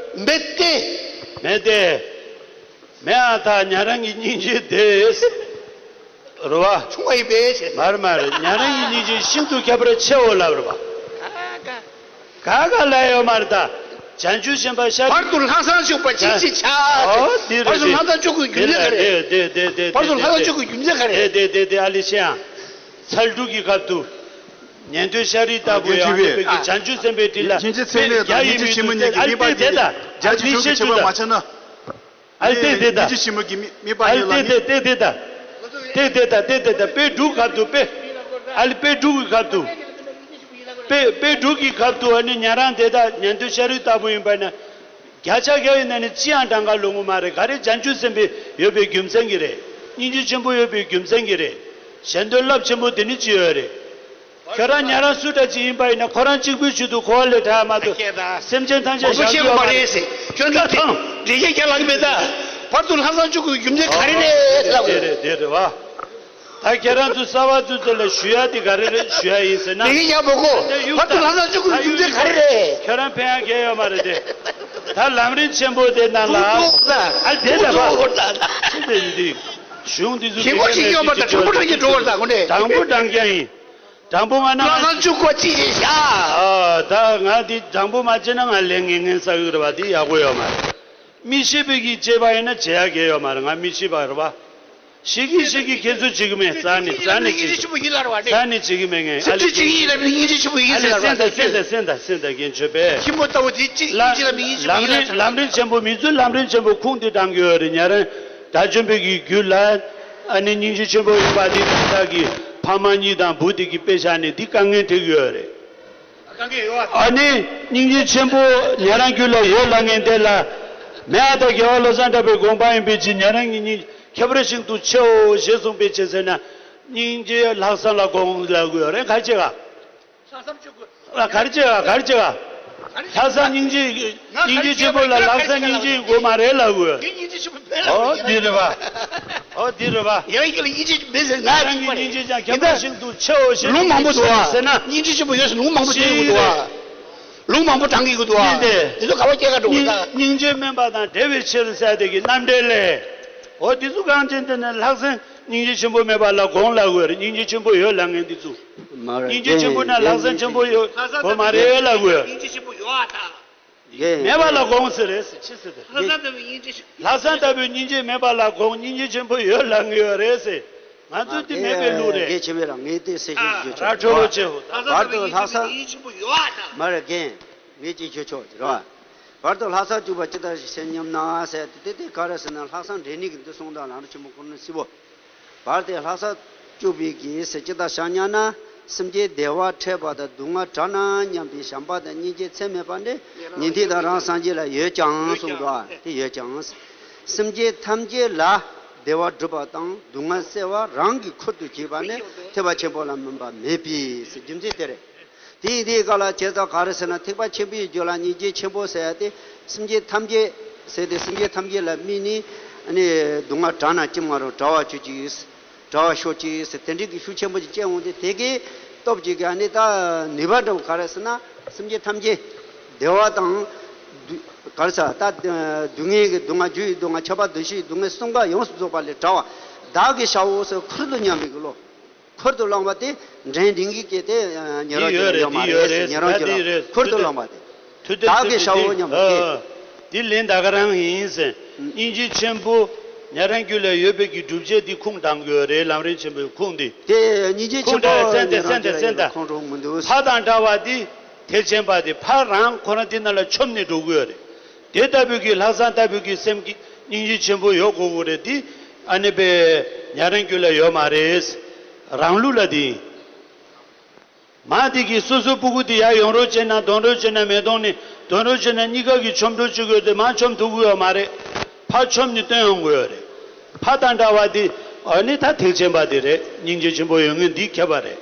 མེད་དེ། མེད་དེ། མེད་ཨ་ད་ཉན་རང་གི་སྙིང་རྗེ་དེ། རེད་བ། ཆུང་བ་ཡིན་པས་ཟེར། མར་མར་ཉན་རང་གི་སྙིང་རྗེ་ཤིན་ཏུ་ཁྱད་པར་ཆེའོ་ལབ་རེད་བ། ག་ག་ལ་ཡོད་མ་རེད་ད། བྱང་ཆུབ་སེམས་དཔའ་ཤཱ་རི། བར་དུ་ལྷག་བསམ་བཅུག་པ་ཅི་ཞིག་བྱ། ཨོ་འདི་རེད། བར་དུ་ལྷག་བསམ་བཅུག་དགོས་རྒྱུ་མཚན་ག་རེ་རེད། དེ་དེ་དེ་དེ་བར་དུ་ལྷག་བསམ་བཅུག་དགོས་རྒྱུ་མཚན་ག་རེ་རེད། དེ་དེ་དེ་ཨ་ལི་ཤེ་ཡང་། ཚལ་འབྲུག་གི་ཁབ་ཏུ། ཉན་ཐོས་ཤཱ་རི་ལྟ་བུ་ཡང་དེ་བའི་གི་བྱང་ཆུབ་སེམས་དཔའི་དྲིན་ལ་སྙིང་རྗེ་ཚད་མེད་དང་སྙིང་རྗེ་ཆེན་མོ་གཉིས་ཀྱི་དམིགས་པ་གཉིས་ལ་རྒྱ་ཆེ་ཆུང་གི་ཁྱད་པར་མ་ཆགས་ན། ཨ་ལི་དེ་དེ་དང་། ཨ་ལི་དེ་དེ་དེ་དེ་དང་། དེ་དེ་དང་དེ་དེ་དང་དཔེ་དྲུག་གི་ཁབ་ཏུ་དཔེ། ཨ་ལི་དཔེ་དྲུག་གི་ཁབ་ཏུ། དཔེ་དཔེ་དྲུག་གི་ཁབ་ཏུ་ཨ་ནི་ཉན་རང་དེ་དག་ཉན་ཐོས་ཤཱ་རིའི་ལྟ་བུ་ཡིན་པ་ན། བརྒྱ་ཆ་བརྒྱ་ཡིན་ན་ནི་ཅི་ཡང་གྲངས་ཀ་ལོང་གི་མ་རེད། ག་རེ་བྱང་ཆུབ་སེམས་དཔའ་ཡོད་པའི་རྒྱུ་མཚན་གྱིས་རེད། སྙིང་རྗེ་ཆེན་པོ་ཡོད་པའི་རྒྱུ་མཚན་གྱིས་རེད། གཞན་དོན་རླབས་ཆེན་པོ་དེ་ནི་ཅི་ཡོད་རེད། ཁྱོད་རང་ཉན་རང་སུ་འདྲ་ཅིག་ཡིན་པ་ཡིན་ན་ཁོ་རང་གཅིག་པུའི་ཆེད་དུ་འཁོར་བ་ལས་བྲལ་མ་གཏོགས་སེམས་ཅན་ཐམས་ཅད་མང་པོ་བཞག་ཤེས་དགོས་མ་རེད་ཟེར། ཁྱོད་ཚོ་དེ་འདྲི་རྒྱུ་རྒྱ་ལག་མེད་ད། བར་དུ་ལྷག་བསམ་བཅུག་དགོས་རྒྱུ་མཚན་ག་རེ་རེད་ལབ། དེ་རེད་དེ་རེད་བ། ད་ཁྱེད་རང་ཚོ་གསར་བ་ཚོ་ཚོ་ལ་ཞུ་ཡ་དེ་ག་རེ་རེད་ཞུ་ཡ་ཡིན་ཟེར་ན། མི་ཡ་མོ་གོ། བར་དུ་ལྷག་བསམ་བཅུག་དགོས་རྒྱུ་མཚན་ག་རེ་རེད། ཁྱོད་རང་ཕན་ཡ་གལ་ཡོད་མ་རེད་དེ། ད་ལམ་རིམ་ཆེན་པོ་དེ་ནང་ལ། ཨ་དེ་ལ་བ། ཅི་དེ་ཡིན་དེ། གཞུང་འདི་ཚོ་གལ་མོ་ཞིག་ཡོད་མ་ད་དྲང་པོ་དྲང་གི་འགྲོ་བར་ད་གོ་ནས། དྲང་པོ་དྲང་རྐྱང་ཡིན། དྲང་པོ་ང་ན་ལྷག་བསམ་བཅུག་དགོས་ཅི་ཞིག་བྱ། ཨ་ད་ང་འདི་དྲང་པོ་མ་བྱས་ན་ང་ལས་ངན་ངན་ས་གི་རེད་བ་འདི་ཡག་པོ་ཡོད་མ་རེད། མི་ཤེས་པའི་གི་བྱས་པ་ཡིན་ན་བྱེད་ཡག་གི་ཡོད་མ་རེད། ང་མི་ཤེས་པ་རེད་བ། ཤེས་ཀྱི་ཤེས་ཀྱི་ཁྱེད་ཚོ་བྱེད་གི་མེད་རྩ་ནས་རྩ་ནས་བྱེད་ཀྱི་ཤེས་པོ་ཡིན་ལ་རེད་བ་རྩ་ནས་བྱེད་གི་མེད་ངས། ཨ་ལེ་ཅིག་ཡིན་ལ་མི་ཡིན་ཅི་ཤེས་པོ་ཡིན་ཟེར་ལ་རེད་བ། སེམས་དང་སེམས་དང་སེམས་དང་རྒན་ཆོས་པས། ཁྱི་མོ་ལྟ་བུ་དེ་ཅིག་ཡིན་ཅི་ལ་མི་ཡིན་ཅི་ལམ་རིམ་ལམ་རིམ་ཆེན་པོ་མི་ཚོས་ལམ་རིམ་ཆེན་པོ་ཁུངས་འདི་དྲངས་གི་ཡོད་རེད། ཉན་རང་དགྲ་བཅོམ་པའི་གི་རྒྱུད་ལ། ཨ་ནི་སྙིང་རྗེ་ཆེན་པོ་ཡིན་པ་འདི་དེ་དག་གི་ཕ་མ་གཉིས་དང་བུ་དེ་གི་དཔེ་བཞག་ནས་འདི་དཀའ་ངལ་འཕྲད་ཀྱི་ཡོད་རེད། ཨ་ནི་སྙིང་རྗེ་ཆེན་པོ་ཉན་རང་རྒྱུད་ལ་ཡོད་ལབ་མཁན་དེ་ལ། མེད་ཨ་ད་རྒྱལ་བ་བློ་བཟང་གྲགས་པའི་དགོངས་པ་ཡིན་པའི་ཕྱིར་ཉན་རང་གི་སྙིང་ཁྱད་པར་ཤིན་ཏུ་ཆེའོ་ཞེས་གསུངས་པའི་ཕྱིར་ཟེར་ན། སྙིང་རྗེ་ལྷག་བསམ་ལ་དགོངས་ལབ་དགོས་རེད། ག་རེ་བྱེད་ག་ལྷག་བསམ་བཅུག་དགོས། ལ་ག་རེ་བྱེད་ག་ག་རེ་བྱེད་ག་ལྷག་བསམ་སྙིང་རྗེ་སྙིང་རྗེ་ཆེན་པོ་ལ་ལྷག་བསམ་སྙིང་རྗེ་དགོས་མ་རེད་ལབ་དགོས། ངས་སྙིང་རྗེ་ཆེན་པོ་མེད་ལབ་ཨོ་དགོས། འདི་རེད་བ། ཨོ་འདི་རེད་བ། ཡང་ཡིན་ལ་སྙིང་རྗེ་མེད་ཟེར་ང་ཡིན་པ་རེད། སྙིང་རྗེ་ཅང་ཁྱད་པར་ཤིན་ཏུ་ཆེའོ་ཞེས་ལུང་མང་པོ་འདུག་ཟེར་ན། སྙིང་རྗེ་ཆེན་པོ་ཡོད་ཟེར་ལུང་མང་པོ་བསྟན་གྱི་འདུག་བ། ལུང་མང་པོ་དྲངས་ཀྱི་འདུག་བ། དེ་ཚོ་ག་བ་སྐྱེལ་ག་འགྲོ་གི་ད། སྙིང་རྗེ་དམན་པ་དང་བྲལ་བའི་ཕྱིར་ཟེར་དེ་གི་རྣམ་འགྲེལ་ལས། འོ་དེ་ཚོ་གང་ཅན་དེ་ནས་ལྷག་བསམ་སྙིང་རྗེ་ཆེན་པོ་མེད་པ་ལ་དགོངས་ལབ་དགོས་རེད། སྙིང་རྗེ་ཆེན་པོ་ཡོད་ལབ་མཁན་དེ་ཚོ། མ་རེད། སྙིང་རྗེ་ཆེན་པོ་ན་ལྷག་བསམ་ཆེན་པོ་ཡོད་དགོས་མ་རེད་ལབ་དགོས། སྙིང་རྗེ་ཆེན་པོ་ཡོད་ཨ་ད། ཡེ། མེད་པ་ལ་དགོངས་ཟེར་རེད་ཟེར་ཅི་ཟེར་དེ། ལྷག་བསམ་ལྟ་བུའི་སྙིང་རྗེ་ཆེ། ལྷག་བསམ་ལྟ་བུའི་སྙིང་རྗེ་མེད་པ་ལ་དགོངས། སྙིང་རྗེ་ཆེན་པོ་ཡོད་ལབ་ངེས་ཡོད་རེད་ཟེར། ང་ཚོ་འདི་མེད་པའི་ལུགས་རེད། ངས་བྱས་པས་ལ་ངས་དེ་ཟེར་ཞིག་བརྗོད་ཆོག་ར་ཁྲོ་རོ་བྱེད་འོ་ད། བར་དུ་ལྷག་བསམ། སྙིང་རྗེ་ཆེན་པོ་ཡོད་ཨ་ད། མ་རེད་རྒན། ངས་ཅིག་བརྗོད་ཆོག་རེད་བ། བར་དུ་ལྷག་བསམ་བཅུག་པ་ཅི་ལྟར་ཞིག་སེམས་ཉམས་ན་ཟེར་དེ་དེ་ག་རེ་ཟེར་ན་ལྷག་བསམ་འདྲེན་ནི་གི་འདི་གསུང་དང་ལམ་རིམ་ཆེན་མོ་ཁོ་ན་སྲིད་པོ། བར་དེ་ལྷག་བསམ་བཅུག་པའི་གི་ཟེར་ཅི་ལྟར་བྱ་སྙམ་ན། སེམས་ཅན་བདེ་བ་འཕྲད་པ་དང་སྡུག་བསྔལ་བྲལ་ན་སྙམ་པའི་བྱམས་པ་དང་སྙིང་རྗེ་ཚད་མེད་པ་འདི་ཉན་ཐོས་དང་རང་སངས་རྒྱས་ལ་ཡོད་ཀྱང་གསུངས་འདུག་ཨ། དེ་ཡོད་ཀྱང་། སེམས་ཅན་ཐམས་ཅད་ལ་བདེ་བ་སྒྲུབ་པ་དང་སྡུག་བསྔལ་སེལ་བ་རང་གི་ཁུར་དུ་བྱས་པ་ནི་ཐེག་པ་ཆེན་པོ་ལ་མིན་པ་མེད་པས་ཟེར་རྒྱུ་མཚན་དེ་རེད། དེ་ཡིན་དུས་སྐབས་ལ་བྱས་ཙང་ག་རེ་ཟེར་ན་ཐེག་པ་ཆེན་པོའི་རྒྱུད་ལ་སྙིང་རྗེ་ཆེན་པོ་ཟེར་ཡ་དེ་སེམས་ཅན་ཐམས་ཅད་ཟེར་ཏེ་སེམས་ཅན་ཐམས་ཅད་ལ་དམིགས་ནས་ཨ་ནི་སྡུག་བསྔལ་བྲལ་ན་ཅི་མ་རུང་བྲལ་བ་ཆོས་ཅིག་བྲལ་བར་ཤོག་ཅིག་ཟེར་དེ་འདྲའི་གི་ཤུགས་ཆེན་པོ་ཅིག་སྐྱེ་འོང་དུས་དེ་གའི་སྟོབས་ཀྱིས་ཨ་ནི་ད་ནུས་པ་འདྲ་བོ་ག་རེ་ཟེར་ན་སེམས་ཅན་ཐམས་ཅད་བདེ་བ་དང་སྡུག་ག་རེ་ཟེར་ད་སྡུག་བསྔལ་གྱི་སྡུག་བསྔལ་རྒྱུ་ཡི་སྡུག་བསྔལ་ཁྱབ་པ་འདུ་ཤེས་ཀྱི་སྡུག་བསྔལ་གསུམ་ཀ་ཡོངས་སུ་རྫོགས་པ་ལས་བྲལ་བ་བདག་གིས་བྱའོ་ཟེར་ཁུར་དུ་མཉམ་པའི་གི་བློ། ཁུར་དུ་བླངས་པ་དེ་འབྲིང་འབྲིང་གི་སྐད་དེ་ཉན་རང་རྒྱུད་ལ་ཡོད་མ་རེད། ཉན་རང་རྒྱུད་ལ་ཁུར་དུ་བླངས་པ་དེ། བདག་གི་ཤ་བོ་སྙམ་པ་སྐད། འདི་ལན་ད་ག་རང་ཡིན་ཟེར། སྙིང་རྗེ་ཆེན་པོ་ཉན་རང་རྒྱུད་ལ་ཡོད་པའི་གི་སྒྲུབ་བྱེད་འདི་ཁུངས་དྲངས་དགོས་རེད། ལམ་རིམ་ཆེན་པོའི་ཁུངས་འདི། དེ་སྙིང་རྗེ་ཆེན་པོ་ཉན་རང་རྒྱུད་ལ་ཡོད་པའི་ཁུངས་དྲངས་མི་འདུག་ཕ་དང་འདྲ་བ་འདི་ཐེག་ཆེན་པ་འདི་ཕ་རང་ཁོ་རང་འདི་ནང་ལ་ཆོམ་ནས་འགྲོ་གི་ཡོད་རེད། དེ་ལྟ་བུའི་གི་ལྷག་བསམ་ལྟ་བུའི་གི་སེམས་ཀྱི་སྙིང་རྗེ་ཆེན་པོ་ཡོད་དགོས་ཀྱི་རེད། འདི་ཨ་ནི་པའི་ཉན་རང་རྒྱུད་ལ་ཡོད་མ་རེད། རང་ལུགས་ལ་འདི་ཡིན། མ་འདི་གིས་སོ་སོ་སྤུ་གུ་དེ་ཡར་ཡོང་རོགས་བྱས་ན་འདོན་རོགས་བྱས་ན་མེ་དོང་ནས་འདོན་རོགས་བྱས་ན་གཉིས་ཀ་གིས་ཆོམ་འགྲོ་བཅུག་ཡོད་དེ་མ་ཆོམ་ཐུབ་ཀྱི་ཡོད་མ་རེད། ཕར་ཆོམ་ནས་བཏོན་ཡོང་དགོས་ཡོད་རེད། ཕ་དང་འདྲ་བ་དེ་ཨ་ནི་ད་ཐེག་ཆེན་པ་དེ་རེད། སྙིང་རྗེ་ཆེན་པོ་ཡོད་མཁན་འདི་མཁས་པ་རེད།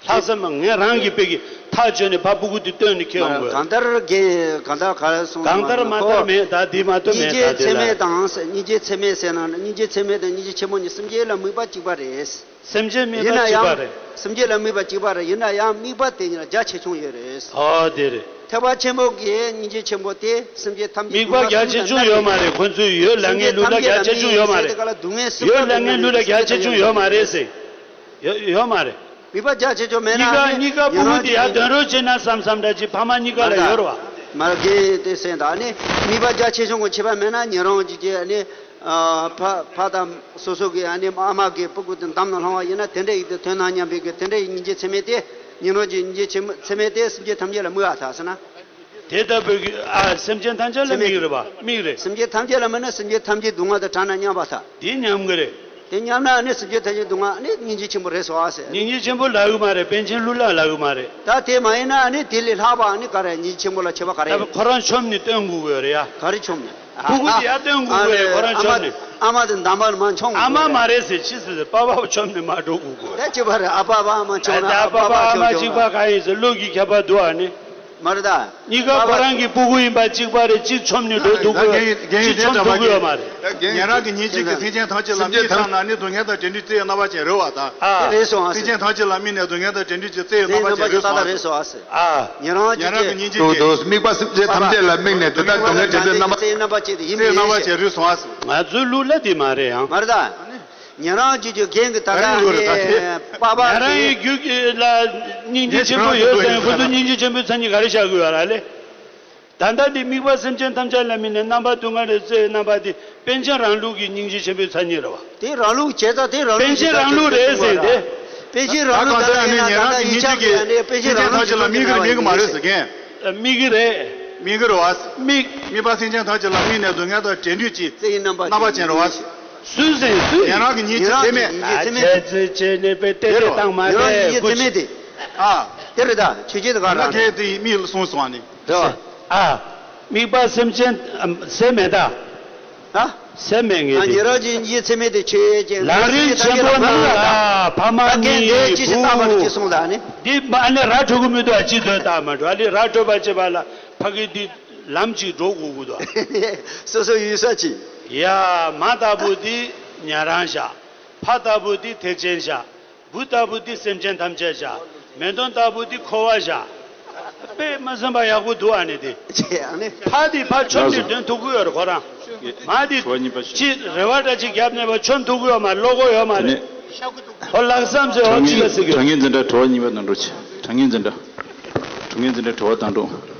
ལྷག་བསམ་ངས་རང་གི་དཔེ་གི་ཐག་ཆོད་ནས་ཕ་སྤུ་གུ་དེ་བཏོན་ནས་ཁྱེར་ཡོང་དགོས་ཡོད་རེད། གང་ལྟར་རྒན་གང་ལྟར་ག་རེ་གསུངས་གང་ལྟར་མ་ལྟར་མེད། ད་འདི་མ་གཏོགས་མེད། ད་དེ་ལ་སྙིང་རྗེ་ཚད་མེད་དང་སྙིང་རྗེ་ཚད་མེད་ཟེར་ན་སྙིང་རྗེ་ཚད་མེད་དང་སྙིང་རྗེ་ཆེན་པོ་གཉིས་སེམས་ཅན་ལ་དམིགས་པ་གཅིག་པ་རེད། སེམས་ཅན་དམིགས་པ་གཅིག་པ་རེད། སེམས་ཅན་ལ་དམིགས་པ་གཅིག་པ་རེད། ཡིན་ན་ཡང་དམིགས་པ་དེ་གཉིས་ལ་རྒྱ་ཆེ་ཆུང་ཡོད་རེད། ཨོ་དེ་རེད། ཐེག་པ་ཆེན་པོ་གི་སྙིང་རྗེ་ཆེན་པོ་དེ་སེམས་ཅན་ཐམས་ཅད་དམིགས་པ་རྒྱ་ཆེ་ཆུང་ཡོད་མ་རེད། ཁོ་ཚོས་ཡོད་ལབ་མཁན་ལུགས་ལ་རྒྱ་ཆེ་ཆུང་ཡོད་མ་རེད། ཡོད་ལབ་མཁན་ལུགས་ལ་རྒྱ་ཆེ་ཆུང་ཡོད་མ་རེད་ཟེར། ཡོད་ཡོད་མ་རེད། དམིགས་པ་རྒྱ་ཆེ་ཆུང་མེད་ན་གཉིས་ཀ་གཉིས་ཀ་ཕྲུ་གུ་དེ་ཡར་འདོན་རོགས་བྱས་ན་བསམ་བསམ་འདྲ་ཅིག་ཕ་མ་གཉིས་ཀ་ལ་ཡོད་རེད་བ། མ་རྒན་དེ་སེམས་དང་ནི་དམིགས་པ་རྒྱ་ཆེ་ཆུང་གི་ཁྱད་པར་མེད་ན་ཉན་རང་རྒྱུད་ཀྱི་ནི། ཨ། ཕ་ཕ་དང་སོ་སོ་གི་ཨ་ནི་ཨ་མ་གི་སྤུ་གུ་དེ་འདམ་ནང་ལྷུང་བ་ཡིན་ན་དེ་འདྲ་ཡིན་དུས་དོན་དང་མཉམ་པའི་གི་དེ་འདྲ་ཡི་སྙིང་རྗེ་ཚད་མེད་དེ་ཉན་རང་རྒྱུད་སྙིང་རྗེ་ཆེན་མོ་ཚད་མེད་དེ་སེམས་ཅན་ཐམས་ཅད་ལ་དམིགས་པ་ཐག་ཟེར་ན། དེ་ལྟ་བུའི་གི་ཨ་སེམས་ཅན་ཐམས་ཅད་ལ་དམིགས་རེད་བ། དམིགས་རེད། སེམས་ཅན་ཐམས་ཅད་ལ་དམིགས་ན་སེམས་ཅན་ཐམས་ཅད་སྡུག་བསྔལ་དང་བྲལ་ན་མཉམ་པ་ཐག་དེ་མཉམ་གི་རེད། དེ་མཉམ་ན་ཨ་ནི་སེམས་ཅན་ཐམས་ཅད་སྡུག་བསྔལ་ཨ་ནི་སྙིང་རྗེ་ཆེན་པོ་རེད་སོ་ཨ་ཟེར། སྙིང་རྗེ་ཆེན་པོ་ལབ་གི་མ་རེད། པཎ་ཆེན་ལྷུར་ལེན་ལབ་གི་མ་རེད། ད་དེ་མ་ཡིན་ན་ཨ་ནི་དེ་ལས་ལྷག་པ་ཨ་ནི་ག་རེ་སྙིང་རྗེ་ཆེན་པོ་ལ་ཁྱད་པར་ག་རེ་ད་ཡོད། ཁོ་རང་ཆོམ་ནས་བཏོན་དགོས་ཀྱི་ཡོད་རེད་ཡ། ག་རེ་ཆོམ་ནས། ཕྲུ་གུ་དེ་ཡར་བཏོན་དགོས་ཀྱི་རེད། ཁོ་རང་ཨ་ཆོམ་མ་ནས། ཨ་མ་དང་འདམ་པར་མ་མཆོང་དགོས་ཨ་མ་ཀྱི་མ་རེད་ཟེར་ཕྱི་ཟེར་ཟེར་པ་ཕ་ཆོམ་ནས་མ་འགྲོ་དགོས་ཀྱི་ཡོད་རེད། ད་ཅི་བ་རེད། ཨ་ཕ་ཕ་ཨ་མ་ཆོམ་ན་ད་ཨ་ཕ་ཕ་ཨ་མ་གཅིག་པ་ག་ཡིན་ཟེར་བློ་གི་ཁྱད་པར་འདུག་ཨ་ནི། མ་རེད་ད། གཉིས་ཀ་ཁོ་རང་གི་སྤུ་གུ་ཡིན་པ་གཅིག་པ་རེད། གཅིག་ཆོམ་ནས་འགྲོ་ཐུབ་ཀྱི་ཡོད་མ་རེད། གཅིག་ཆོམ་ཐུབ་ཀྱི་ཡོད་མ་རེད། ཉན་རང་གི་སྙིང་རྗེ་གིས་སེམས་ཅན་ཐམས་ཅད་ལ་དམིགས་བསམ་ན་ནི་སྡུག་བསྔལ་དང་བྲལ་འདོད་ཅི་ཡོད་རྣམ་པ་ཅན་རེད་བ་ད། ཨ། དེ་རེད་སོང་ཨ་སེམས་ཅན་ཐམས་ཅད་ལ་དམིགས་ནས་སྡུག་བསྔལ་དང་བྲལ་འདོད་ཅི་ཡོད་རྣམ་པ་ཅན་རེད་སོང་ཨ་ཟེར། ཨ། ཉན་རང་ཉན་རང་གི་སྙིང་རྗེ་གིས་དམིགས་པ་སེམས་ཅན་ཐམས་ཅད་ལ་དམིགས་ནས་དེ་དག་སྡུག་བསྔལ་བྲལ་འདོད་རྣམ་པ་ཅི་ཡོད་རྣམ་པ་ཅན་དེ་ཡིན་མིན་རྣམ་པ་ཅན་རེད་སོང་ཨ་ཟེར། ང་ཚོའི་ལུགས་ལ་དེ་མ་རེད་ཡང་། མ་རེད་ད། ཉན་རང་རྒྱུད་ཀྱི་རྒན་གྱི་ད་ལྟ་ཨ་ནི་པ་པ་ཉན་རང་གི་རྒྱུད་ཀྱི་ལ་སྙིང་རྗེ་ཆེན་པོ་ཡོད་ཟེར་ཁོ་ཚོ་སྙིང་རྗེ་ཆེན་པོའི་མཚན་ཉིད་ག་རེ་བཞག་དགོས་ཡོད་ར་ལེ། ད་ལྟ་འདི་དམིགས་པ་སེམས་ཅན་ཐམས་ཅད་ལ་དམིགས་ནས་རྣམ་པ་སྡུག་བསྔལ་རེ་བཙལ་རྣམ་པ་འདི་པཎ་ཆེན་རང་ལུགས་ཀྱི་སྙིང་རྗེ་ཆེན་པོའི་མཚན་ཉིད་རེད་བ། དེ་རང་ལུགས་བྱས་ཙང་དེ་རང་ལུགས་པཎ་ཆེན་རང་ལུགས་རེད་ཟེར་ཏེ། པཎ་ཆེན་རང་ལུགས་ད་ལྟ་ཡིན་ན་ད་ལྟ་ཡིག་ཆ་གི་ཡང་ནས་པཎ་ཆེན་རང་ལུགས་ཀྱི་ལུགས་ཀྱི་ཡང་ན་རེད་ཟེར་མཁན། དམིགས་ཀྱི་རེད། དམིགས་ཀྱི་རེད་བ། དམིགས། དམིགས་པ་སེམས་ཅན་ཐམས་ཅད་ལ་དམིགས་ནས་སྡུག་བསྔལ་དང་བྲལ་འདོད་ཀྱི་རྣམ་པ་ཅན་རེད་བ། སུས་ཟེར་སུས། ཉན་རང་གི་སྙིང་རྗེ་ཚད་མེད། ཨ་ཅེ་ཙི་ཅེ་ནི་པེ་ཏེ་ཏེ་དང་མ་ཉན་རང་གི་སྙིང་རྗེ་ཚད་མེད་དེ། ཨ། དེ་རེད་ད་ཆོས་ཅན་དུ་ག་རང་། ཁྱེད་དེ་མིག་ལ་གསུངས་སོང་ནི། རེད་བ། ཨ། དམིགས་པ་སེམས་ཅན་ཟེར་མེད་ད། ཨ། ཟེར་མེད་ངེས་ཏེ། ཉན་རང་གི་སྙིང་རྗེ་ཚད་མེད་དེ་ཆོས་ཅན། ལམ་རིམ་ཆེན་པོ་ནང་ལ་ཕ་མ་གཉིས་བུ། འདི་མ་ནི་ར་འཕྲོད་ཀྱི་མི་འདུག་ཨ་ཅི་དོན་དག་མ་འགྲོ་ཨ་ལི་ར་འཕྲོད་པ་བྱེད་པ་ལ་ཕ་གི་འདི་ལམ་གཅིག་འགྲོ་དགོས་ཀྱི་འདུག་སོ་སོ་ཡུལ་ས་ཅིག་ཡ་མ་ལྟ་བུ་འདི་ཉན་རང་བཞག་ཕ་ལྟ་བུ་འདི་ཐེག་ཆེན་བཞག་བུ་ལྟ་བུ་འདི་སེམས་ཅན་ཐམས་ཅད་བཞག་མེ་དོང་ལྟ་བུ་འདི་འཁོར་བ་བཞག་དཔེ་མ་སེམས་པ་ཡག་པོ་འདུག་ཨ་ནི་དེ། ཅེ་ཨ་ནི། ཕ་དེ་ཕ་ཆོམ་དེ་དོན་ཐུག་གི་ཡོད་རེད་ཁོ་རང་། མ་དེ་ཕྱི་རེ་བ་འདྲ་ཅིག་བརྒྱབ་ནས་པ་ཆོམ་ཐུག་གི་ཡོད་མ་བློ་ཁོག་ཡོད་མ་རེད། ཁོ་ལྷག་བསམ་ཟེར་འོ་ཅི་ལ་ཟེར་གི། དྲང་ངེས་འཛིན་གྲྭ་དྲི་བ་གཉིས་པ་དང་འགྲོ་ཆེ། དྲང་ངེས་འཛིན་གྲྭ། དྲང་ངེས་འཛིན་གྲྭ་དྲི་བ་དང་་འགྲོ།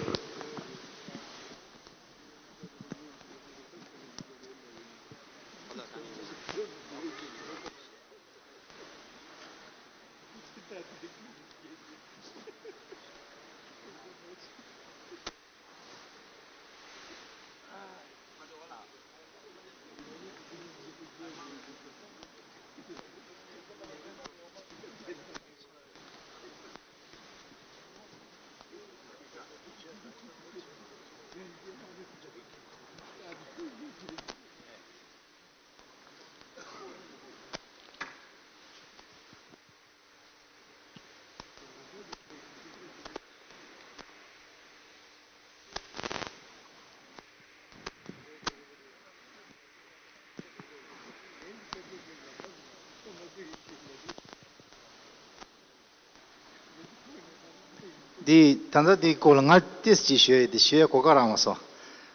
འདི་ད་ལྟ་འདིའི་སྐོར་ལ་ང་ཏིས་ཅིག་ཞུ་ཡ་འདི་ཞུ་ཡ་གོ་སྐབས་རག་མ་སོང་།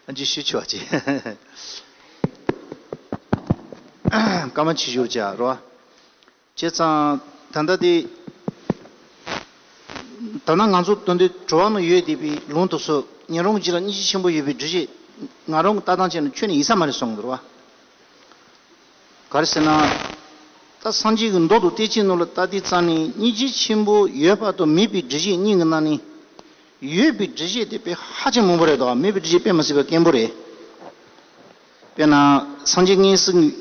ཨ་ཅིག་ཞུ་ཆོག་ཅིག་སྐར་མ་ཆུ་ཞུར་བྱ་རོ། བྱས་ཙང་ ད་ལྟ་དེ། ད་ལྟ་ང་ཚོ་དོན་དུ་གྲོ་བ་ནང་ཡོད་བསྡད་པའི་ལུང་དུ་སོགས་ཉན་རང་གི་རྗེས་ལ་སྙིང་རྗེ་ཆེན་པོ་ཡོད་པའི་འགྲེལ་བཤད། ང་རང་གི་ལྟ་སྟངས་བྱས་ན་ཁྱོན་ནས་ཡིན་ས་མ་རེད་གསུངས་འདུག་བ། ག་རེ་ཟེར་ན། ད་སངས་རྒྱས་ཀྱི་མདོ་དང་བསྟན་བཅོས་ནང་ལ་ལྟ་དུས་ཙམ་ནས་སྙིང་རྗེ་ཆེན་པོ་ཡོད་པ་དང་མེད་པའི་འགྲེལ་བཤད་གཉིས་ཀྱི་ནང་ནས། ཡོད་པའི་འགྲེལ་བཤད་དེ་དཔེ་ཧ་ཅང་མང་པོ་རེད་དོ། མེད་པའི་འགྲེལ་བཤད་དཔེ་མི་སྲིད་པ་དཀོན་པོ་རེད། དཔེར་ན། སངས་རྒྱས་མངོན་སུམ་གྱི།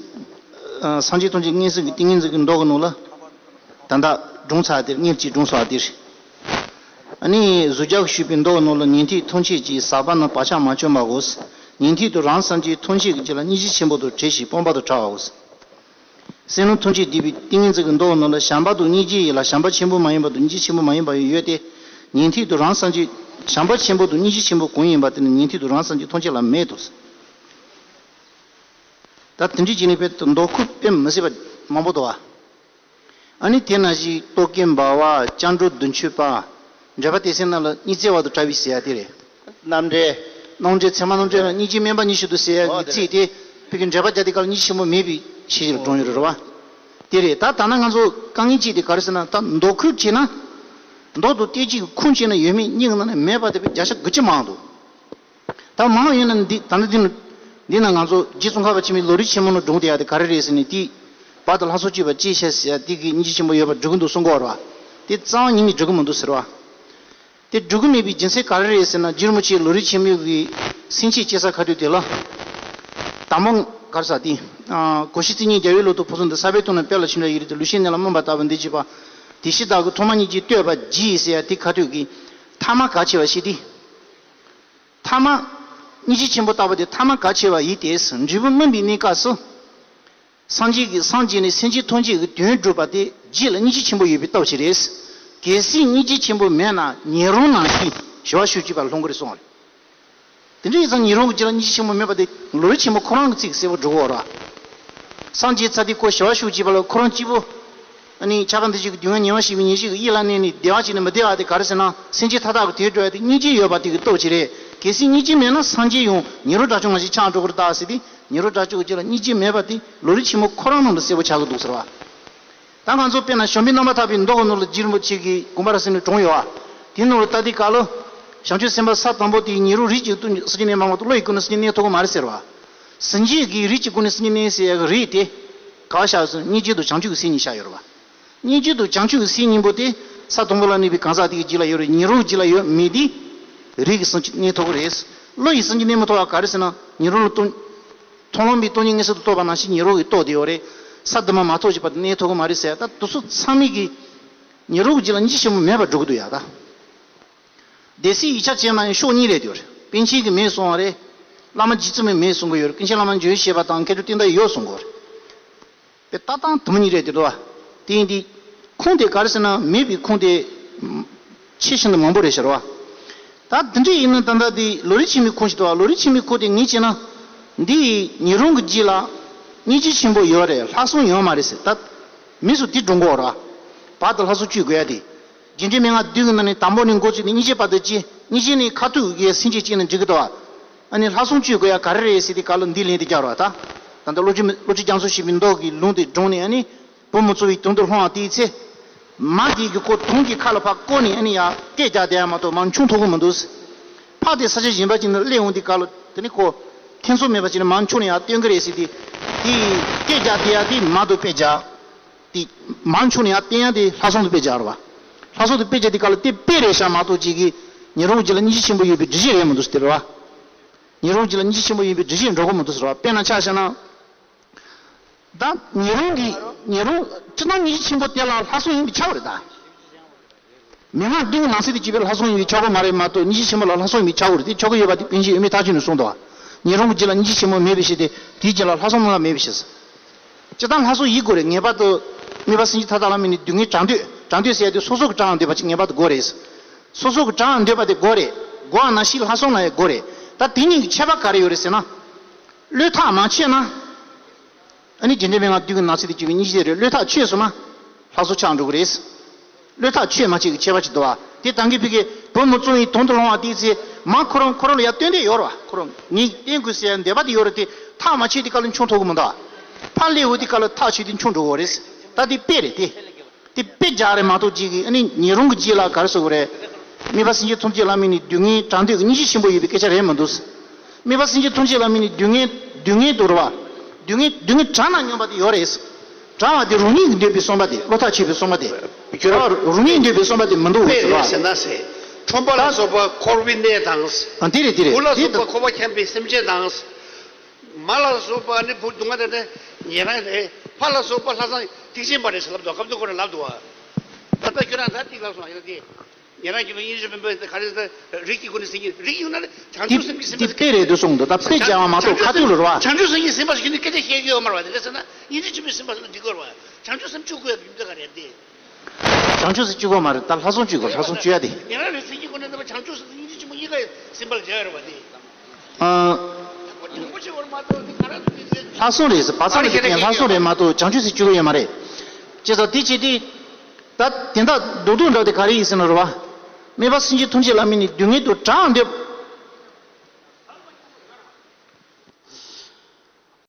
ཨ། སངས་རྒྱས་ཐམས་ཅད་མངོན་སུམ་གྱི་ཏིང་ངེ་འཛིན་གྱི་མདོ་གི་ནང་ལ། ད་ལྟ་སྒྲུང་ཚར་དེར་སྔོན་གྱི་སྒྲུང་ཚར་དེར། ཨ་ནི་གཟུགས་སྒྲ་ཞུས་པའི་མདོ་གི་ནང་ལ་ཉན་ཐོས་ཐམས་ཅད་ཀྱིས་ཟག་པ་རྣམས་བག་ཆགས་མ་བཅོམ་པའོ། ཉན་ཐོས་དང་རང་སངས་རྒྱས་ཐམས་ཅད་ཀྱི་རྗེས་ལ་སྙིང་རྗེ་ཆེན་པོ་དང་བྲལ་ཞིང་སྤངས་པ་དང་བྲལ་བའོ། སེམས་ལམ་ཐམས་ཅད་བསྡུས་པའི་ཏིང་ངེ་འཛིན་གྱི་མདོ་ནང་ལ་བྱམས་པ་དང་སྙིང་རྗེ་ཡི་ལ་བྱམས་པ་ཆེན་པོ་མ་ཡིན་པ་དང་སྙིང་རྗེ་ཆེན་པོ་མ་ཡིན་པ་ཡོད་དེ། ཉན་ཐོས་དང་རང་སངས་རྒྱས། བྱམས་པ་ཆེན་པོ་དང་སྙིང་རྗེ་ཆེན་པོ་གང་ཡིན་པ་དེ་ནི་ཉན་ཐོས་དང་རང་སངས་རྒྱས་ཐམས་ཅད་ལ་མེད་དོ། ད་དེ་འདྲའི་བྱས་ནས་དཔེ་མདོ་ཁུག་དཔེ་མི་སྲིད་པ་མང་པོ་འདུག་བ། ཨ་ནི་དེ་ནང་བཞིན་རྟོག་གེ་འབར་བ། སྐྱབས་འགྲོ་བདུན་ཅུ་པ། འགྲེལ་པ་སྡེ་ཚན་ནང་ལ་སྙིང་བརྩེ་བ་དང་བྲལ་བའི་ཟེར་ཡ་དེ་རེད། རྣམ་འགྲེལ། རྣམ་འགྲེལ་ཚད་མ་རྣམ་འགྲེལ་ལ་སྙིང་རྗེ་དམན་པ་ཉི་ཤུ་དང་ཟེར་ཡ་གི་ཚིག་དེ། ཕ་གི་འགྲེལ་པ་རྒྱག་དུས་སྐབས་ལ་སྙིང་རྗེ་ཆེན་པོ་མེད་པའི་ཕྱིར་ཞེས་སྒྲུང་ཡོད་རེད་བ། དེ་རེད། ད་ད་ནང་ང་ཚོ་དཀའ་ངལ་གཅིག་དེ་ག་རེ་ཟེར་ན། ད་མདོ་ཁུག་བྱས་ན། མདོ་དང་བསྟན་བཅོས་ཀྱི་ཁུངས་བྱས་ན་ཡོད་མེད་གཉིས་ཀྱི་ནང་ནས་མེད་པ་དེ་དཔེ་བརྒྱ་ཆ་དགུ་བཅུ་མང་འདུག་ད་མང་ཡོད་ན་འདི། ད་ནི་འདི་ནི། འདི་ན་ང་ཚོ་རྗེ་ཙོང་ཁ་པ་ཆེན་པོའི་ལམ་རིམ་ཆེན་མོ་ནང་སྒྲུང་དེ་ཡག་དེ་ག་རེ་རེད་ཟེར་ནས་དེ། བར་དུ་ལྷ་སྲུང་སྤྱོད་པ་ཅེས་བྱ་ཟེར་ཡ་དེ་གི་སྙིང་རྗེ་ཆེན་པོ་ཡོད་པ་སྒྲུབ་ཀྱི་འདུག་གསུང་གི་ཡོད་རེད་བ། དེ་རྩ་བ་ཉིད་ནས་སྒྲུབ་ཀྱི་མི་འདུག་ཟེར་བ། དེ་སྒྲུབ་ཀྱི་མེད་པའི་རྒྱུ་མཚན་ག་རེ་རེད་ཟེར་ན། རྗེ་རིན་པོ་ཆེའི་ལམ་རིམ་ཆེན་མོའི་གི་སེམས་བསྐྱེད་ཅེས་ས་ཁ་ཐུག་དེ་ལ། དང་པོ་ག་རེ་ཟེར་དེ། ཨ། གོ་ཤྲི་རྩིས་གཉིས་རྒྱལ་བའི་ལུགས་ལྟར་ཕུན་སུམ་ཚོགས། ས་པའི་དོན་རྣམས་དཔལ་ལ་ཕྱིན་པ་ཡི་རིགས་ཏེ། ལུས་ཤེས་གནས་ལ་སྨོན་པ་ལྟ་བུ་འདི་བགྱིས་པ། དེ་ཤེས་བདག་གིས། ཐོག་མ་སྙིང་རྗེ་བསྟོད་པར་བགྱི་ཟེར་ཡ་དེ་ཁ་ཐུག་གི། ཐ་མ་གལ་ཆེ་བ་ཞིག་སྟེ། ཐ་མ། སྙིང་རྗེ་ཆེན་པོ་ལྟ་བུ་དེ་ཐ་མ་གལ་ཆེ་བ་ཡིན་ཏེ། འབྲས་བུ་སྨིན་པའི་གནས་སྐབས་སུ། སངས་རྒྱས་ཀྱི་སངས་རྒྱས་ནས་སེམས་ཅན་ཐམས་ཅད་ཀྱི་དོན་སྒྲུབ་པ་དེ་རྗེས་ལ་སྙིང་རྗེ་ཆེན་པོ་ཡོད་པའི་སྟོབས་ཤིག་རེད། གལ་སྲིད་སྙིང་རྗེ་ཆེན་པོ་མེད་ན་ཉན་རང་ནང་བཞིན་ཞི་བ་ཤོག་ཅེས་པ་ལ་ལྷུང་གི་རེད་གསུངས་པ་རེད། དེ་འདྲ་ཡིན་ཙང་ཉན་རང་གི་རྗེས་ལ་སྙིང་རྗེ་ཆེན་པོ་མེད་པ་དེ་ལམ་རིམ་ཆེན་མོ་ཁོ་རང་གི་ཚིག་གསལ་པོ་སྒྲོག་གི་ཡོད་རེད། སངས་རྒྱས་ཚར་དུས་ཁོ་ཞི་བ་ཤོག་ཅེས་པ་ལ་ཁོ་རང་གཅིག་པུ། ཨ་ནི་ཆ་ག་འདི་ཅིག་གི་སྡུག་བསྔལ་ཉེ་བར་ཞི་བའི་ཉེར་ཞི་གི་ཡིད་ལ་གནས་ནས་བདེ་བ་ཅིག་ནས་མི་བདེ་བ་དེ་ག་རེ་ཟེར་ན། སེམས་ཅན་མཐའ་དག་གི་དོན་སྒྲུབ་ཡ་དེ་སྙིང་རྗེ་ཡོད་པ་དེ་གི་སྟོབས་ཅིག་རེད། གལ་སྲིད་སྙིང་རྗེ་མེད་ན་སངས་རྒྱས་ཡང་ཉན་རང་དགྲ་བཅོམ་ནང་བཞིན་ཆགས་འགྲོ་གི་རེད་ད་ཟེར་ཏེ། ཉན་རང་དགྲ་བཅོམ་གྱི་རྗེས་ལ་སྙིང་རྗེ་མེད་པ་དེ་ལམ་རིམ་ཆེན་མོ་ཁོ་རང་ནང་དུ་གསལ་པོ་ཆགས་ཀྱི་འདུག་ཟེར་བ། ད་ང་ཚོ་དཔེར་ན་བྱམས་པའི་རྣམ་པར་ཐར་པའི་མདོ་གི་ནང་ལ་རྗེ་རིན་པོ་ཆེ་གིས་དགོངས་པ་རབ་གསལ་ནས་དྲངས་ཡོད་བ། དེའི་ནང་ལ་ལྟ་དུས་སྐབས་ལ། བྱང་ཆུབ་སེམས་དཔའ་ས་དང་པོ་དེ་ཉན་རང་རིགས་གཅིག་ཏུ་སངས་རྒྱས་གནས་མ་མ་གཏོགས་བློ་ཡི་སྒོ་ནས་སངས་རྒྱས་གནས་ཐུབ་ཀྱི་མ་རེད་ཟེར་བ། སངས་རྒྱས་ཀྱི་རིགས་ཀྱི་སྒོ་ནས་སངས་རྒྱས་གནས་ཟེར་ཡ་གི་རིགས་དེ། ག་བ་བཞག་ཟེར་ན་སྙིང་རྗེ་དང་བྱང་ཆུབ་ཀྱི་སེམས་གཉིས་བཞག་ཡོད་རེད་བ། སྙིང་རྗེ་དང་བྱང་ཆུབ་ཀྱི་སེམས་གཉིས་པོ་དེ་ས་དང་པོ་ལ་གནས་པའི་གང་ཟག་དེ་གི་རྒྱུད་ལ་ཡོད་རེད། ཉན་རང་གི་རྒྱུད་ལ་ཡོད་མེད་དེ། རིགས་ཀྱི་སངས་རྒྱས་གནས་ཐུབ་ཀྱི་རེད། བློ་ཡི་སངས་རྒྱས་གནས་མི་ཐུབ་པ་ག་རེ་ཟེར་ན། ཉན་རང་ལ་སྟོང་། མཐོང་ལམ་པའི་སྟོང་ཉིད་མངོན་སུམ་དུ་རྟོགས་པ་ནང་བཞིན་ཉན་རང་གི་རྟོགས་བསྡད་ཡོད་རེད། ས་དུ་མ་མ་ཐོབ་བྱས་པ་དེ་གནས་ཐུབ་ཀྱི་མ་རེད་ཟེར། ད་དེ་ཚོ་ཚང་མས་ཀྱི། ཉན་རང་གི་རྒྱུད་ལ་སྙིང་རྗེ་ཆེན་པོ་མེད་པར་སྒྲུབ་ཀྱི་འདུག་ཡ་ད། སྡེ་སྲིད་ཡིག་ཆ་བྱས་ན་ཡང་ཕྱོགས་གཉིས་རེད་འདུག་རེད། པཎ་ཆེན་གྱིས་མེད་གསུང་བ་རེད། བླ་མ་རྗེ་བཙུན་མས་མེད་གསུང་གི་ཡོད་རེད། ཀུན་མཁྱེན་བླ་མ་འཇམ་དབྱངས་བཞད་པ་དང་མཁས་གྲུབ་བསྟན་དར་ཡོད་གསུང་གི་ཡོད་རེད། པའི་ལྟ་སྟངས་དུ་མ་གཉིས་རེད་དེ་འདུག་བ། དེ་ཡིན་དུས། ཁུངས་དེ་ག་རེ་ཟེར་ན་མེད་པའི་ཁུངས་དེ། ཆེས་ཤིན་ཏུ་མང་པོ་རེད་ཤག་རེད་བ། ད་འདི་འདྲ་ཡིན་ན་ད་ལྟ་དེ་ལམ་རིམ་ཆེན་མོའི་ཁུངས་ཤིག་འདུག་བ། ལམ་རིམ་ཆེན་མོའི་ཁུངས་དེ་ངས་བྱས་ན། འདི་ཉན་རང་གི་རྗེས་ལ། སྙིང་རྗེ་ཆེན་པོ་ཡོད་རེད། ལྷག་བསམ་ཡོད་མ་རེད་ཟེར་ད། མི་སུ་དེ་སྒྲུབ་དགོས་རེད་བ། བར་དུ་ལྷག་བསམ་སྤྱོད་དགོས་ཡ་དེ། རྒྱས་འབྲིང་མན་ངག་བདུན་གྱི་ནང་ནས་དང་པོ་ནས་འགོ་བཙུགས་ནས་སྙིང་རྗེ་བར་དུ་བྱས། སྙིང་རྗེ་ནས་ཁ་ཐུག་གི་སེམས་བསྐྱེད་བྱས་ན་འགྲིག་གི་འདུག་བ། ཨ་ནི་ལྷག་བསམ་སྤྱོད་དགོས་ཡ་ག་རེ་རེད་ཟེར་དུས་སྐབས་ལ་འདི་ལན་དེ་རྒྱག་རོགས་ད། ད་ལྟ་བློ་གྲོས་བློ་གྲོས་རྒྱ་མཚོ་ཞེས་པའི་མདོ་གི་ལུང་དེ་དྲངས་ནས། ཨ་ནི་བུ་མོ་བཙོ་བའི་དོན་དུ་སློང་བ་དེའི་ཚེ། མ་དེ་གིས་ཁོ་དུང་གི་ཁ་ལ་ཕར་བསྐོར་ནས། ཨ་ནི་ཡར་སྐད་རྒྱག་བསྡད་ཡ་མ་གཏོགས་མར་མཆོང་ཐུབ་ཀྱི་མི་འདུག་ཕར་དེ་ས་ཆ་གཞན་པ་ཅིག་ནས་སླེབས་འོང་དུས་སྐབས་ལ་དེ་ནི་ཁོ་ཐེ་ཚོམ་མེད་པ་བྱས་ནས་མར་མཆོང་ནས་ཡར་བཏོན་གྱི་རེད་ཟེར་ཏེ། དེ་སྐད་རྒྱག་བསྡད་ཡ་དེ་མར་དུ་དཔེ་རྒྱག་དེ་མར་མཆོང་ནས་ཡར་བཏོན་ཡ་དེ་ལྷག་བསམ་དུ་དཔེ་རྒྱག་རེད་བ། ལྷག་བསམ་དུ་དཔེ་རྒྱག་དུས་སྐབས་ལ་དེ་དཔེ་རེད་ཤག་མ་གཏོགས་ཅིག་གིས་ཉན་རང་རྗེས་ལ་སྙིང་རྗེ་ཆེན་པོ་ཡོད་པའི་འགྲེལ་བཤད་རེད་མི་འདུག་ཟེར་བ། ཉན་རང་རྗེས་ལ་སྙིང་རྗེ་ཆེན་པོ་ཡིན་པའི་འགྲེལ་བཤད་འགྲོ་གི་མི་འདུག་ཟེར་བ། དཔེར་ན་ཆ་བཞག་ན། ད་ཉན་རང་གི་ཉན་རང་སྤྱིར་བཏང་སྙིང་རྗེ་ཆེན་པོ་དེ་ལ་ལྷག་བསམ་ཡིན་པས་ཁྱབ་པ་རེད་ད། མན་ངག་བདུན་གྱི་ནང་གསེས་དེ་གཅིག་པའི་ལྷག་བསམ་ཡིན་པས་ཁྱབ་པ་མ་རེད་མ་གཏོགས། སྙིང་རྗེ་ཆེན་པོ་ལ་ལྷག་བསམ་ཡིན་པས་ཁྱབ་པ་རེད། དེ་ཁྱབ་ཀྱི་ཡོད་པ་དེ་པཎ་ཆེན་འོད་མའི་མཐའ་དཔྱོད་ནས་གསུངས་འདུག་བ། ཉན་རང་གི་རྗེས་ལ་སྙིང་རྗེ་ཆེན་པོ་མེད་པའི་ཕྱིར་ཏེ། དེའི་རྗེས་ལ་ལྷག་བསམ་རྣམ་དག་མེད་པའི་ཕྱིར། སྤྱིར་བཏང་ལྷག་བསམ་ཡིན་དགོས་རེད། ངེས་པར་དུ་དམིགས་པ་སེམས་ཅན་མཐའ་དག་ལ་དམིགས་ནས་སྡུག་བསྔལ་དྲག་འདོད། དྲག་འདོད་ཟེར་ཡ་དེ་སོ་སོ་གི་དྲག་འདོད་པ་ཅིག་ངེས་པར་དུ་དགོས་རེད། སོ་སོ་གི་དྲག་འདོད་པ་དེ་དགོས་རེད། དགོས་པ་ནང་བཞིན་ལྷག་བསམ་ལ་ཡང་དགོས་རེད། ད་དེ་གཉིས་ཀྱི་ཁྱད་པར་ག་རེ་ཡོད་རེད་ཟེར་ན། བློས་ཐག་མ་ཆོད་ན། ཨ་ནི་རྒྱས་འབྲིང་མན་ངག་བདུན་གྱི་ནང་གསེས་དེ་གཅིག་པའི་སྙིང་རྗེ་རེད། བློས་ཐག་ཆོད་སོང་ན། ལྷག་བསམ་ཆགས་འགྲོ་གི་རེད། བློས་ཐག་ཆོད་མ་ཆོད་ཀྱི་ཁྱད་པར་ཅིག་འདུག་བ། དེ་ད་གིན་ཕ་གིའི་བུ་མོ་བཙོ་བའི་དོན་དུ་སློང་བ་དེའི་ཚེ་མར་ཁོ་རང་ཁོ་རང་ལ་ཡར་བཏོན་འདོད་ཡོད་རེད་བ། ཁོ་རང་ངས་བསྟན་དགོས་ཟེར་ཡ་འདོད་པ་དེ་ཡོད་རེད་དེ། ཐག་མ་ཆོད་དུས་སྐབས་ལ་མཆོང་ཐུབ་ཀྱི་མི་འདུག་བ། ཕར་སླེབས་འོང་དུས་སྐབས་ལ་ཐག་ཆོད་དེ་མཆོང་འགྲོ་གི་རེད། ད་དེ་དཔེ་རེད་དེ། དེ་དཔེ་རྒྱག་རེད་མ་གཏོགས་ཅིག་གིས་ཨ་ནི་ཉེ་རུང་གི་རྗེས་ལ་ག་རེ་ཟེར་དགོས་རེད། སྨྲས་པ་སེམས་ཅན་ཐམས་ཅད་ལ་དམིགས་ནས་སྡུག་བསྔལ་དྲག་འདོད་ཀྱི་སྙིང་རྗེ་ཆེན་པོ་ཡོད་པའི་སྐད་ཆ་རེད་མི་འདུག། སྨྲས་པ་སེམས་ཅན་ཐམས་ཅད་ལ་དམིགས་ནས་སྡུག་བསྔལ་སྡུག་བསྔལ་དུ་རེད་བ། སྡུག་བསྔལ་སྡུག་བསྔལ་དྲག་ན་སྙོམས་པ་དེ་ཡོད་རེད། དྲག་པ་དེ་རང་ཉིད་ཀྱིས་འདོད་པའི་བསམ་པ་དེ་བློ་ཐག་ཆོད་པའི་བསམ་པ་དེ། ཁྱོད་རང་རང་ཉིད་འདོད་པའི་བསམ་པ་དེ་མི་འདུག་དཔེ་ཟེར་བ། རེད་ཟེར་ན་ཟེར། ཁྲོན་པ་ལ་ད་སོགས་པ་འཁོར་བའི་གནས་དང་། ཨ་དེ་རེད་དེ་རེད་བུ་ལ་དེ་སོགས་པ་ད་འཁོར་བ་འཁྱམས་པའི་སེམས་ཅན་དང་། མ་ལ་སོགས་པ་ནི་བུ་སྡུག་བསྔལ་དེ་ནི་ཉན་རང་རེད། ཕ་ལ་སོགས་པ་ལྷག་བསམ་ཐེག་ཆེན་པ་རེད་ཟེར་ལབ་འདུག། སྐབས་དུ་ཁོ་ན་ལབ་འདུག་བ། ད་ལྟ་ཁྱོད་རང་ད་ཏིག་ལབ་སོང་ཡིན་ན་དེ། ཉན་རང་གི་ལོ་དབྱིངས་རིག་པའི་སེམས་པ་ག་རེ་ཟེར། རིགས་ཀྱི་སྒོ་ནས་ཟེར་གྱི་རིགས་ཡོད་ན་ནི་བྱང་ཆུབ་སེམས་ཀྱི་སེམས་དེ་པ་དཔེ་རེད་འདུག་གསུངས་འདུག། ད་དཔེ་སྦྱར་བ་མ་གཏོགས་ཁ་ཐུག་ལ་རེད་བ། བྱང་ཆུབ་སེམས་ཀྱི་སེམས་པ་ཟེར་གྱི་ནི་སྐད་ཆ་བཤད་རྒྱུ་ཡོད་མ་རེད་བ། དེ་ལས་ཟེར་ན་དབྱིངས་རིག་ཆེན་པོའི་སེམས་པ་ཟེར་ན་འགྲིག་གི་རེད་བ། བྱང་ཆུབ་སེམས་བཅུ་དགོས་ཡ་ཡིན་ད་ག་རེད་དེ། བྱང་ཆུབ་སེམས་བཅུ་དགོས་མ་རེད། ད་ལྷག་བསམ་བཅུ་དགོས། ལྷག་བསམ་བཅུ་ཡ་དེ། ཉན་རང་རེད་ཟེར་གྱི་སྒོ་ནས་ད་བྱང་ཆུབ་སེམས་དབྱིངས་རིག་ཆེན་པོ་གཉིས་ཀ་སེམས་པ་ལ་སྦྱར་ཡ་རེད་བ་དེ། ཨ། ལྷག་བསམ་རེད་ཟེར་བར་ཚང་ལ་བྱེད་མཁན་ལྷག་བསམ་རེད་མ་གཏོགས་བྱང་ཆུབ་སེམས་བཅུ་དགོས་ཡོད་མ་རེད། ཅེས་སོགས་དེ་བྱེད་དུས། ད་དེ་འདྲ་རྡོག་རྡོག་འདྲ་དེ་ག་རེ་ཡིན་ཟེར་ན་རེད་བ། སྨྲས་པ་སེམས་ཅན་ཐམས་ཅད་ལ་དམིགས་ནས་སྡུག་བསྔལ་དུ་དྲག་འདོད་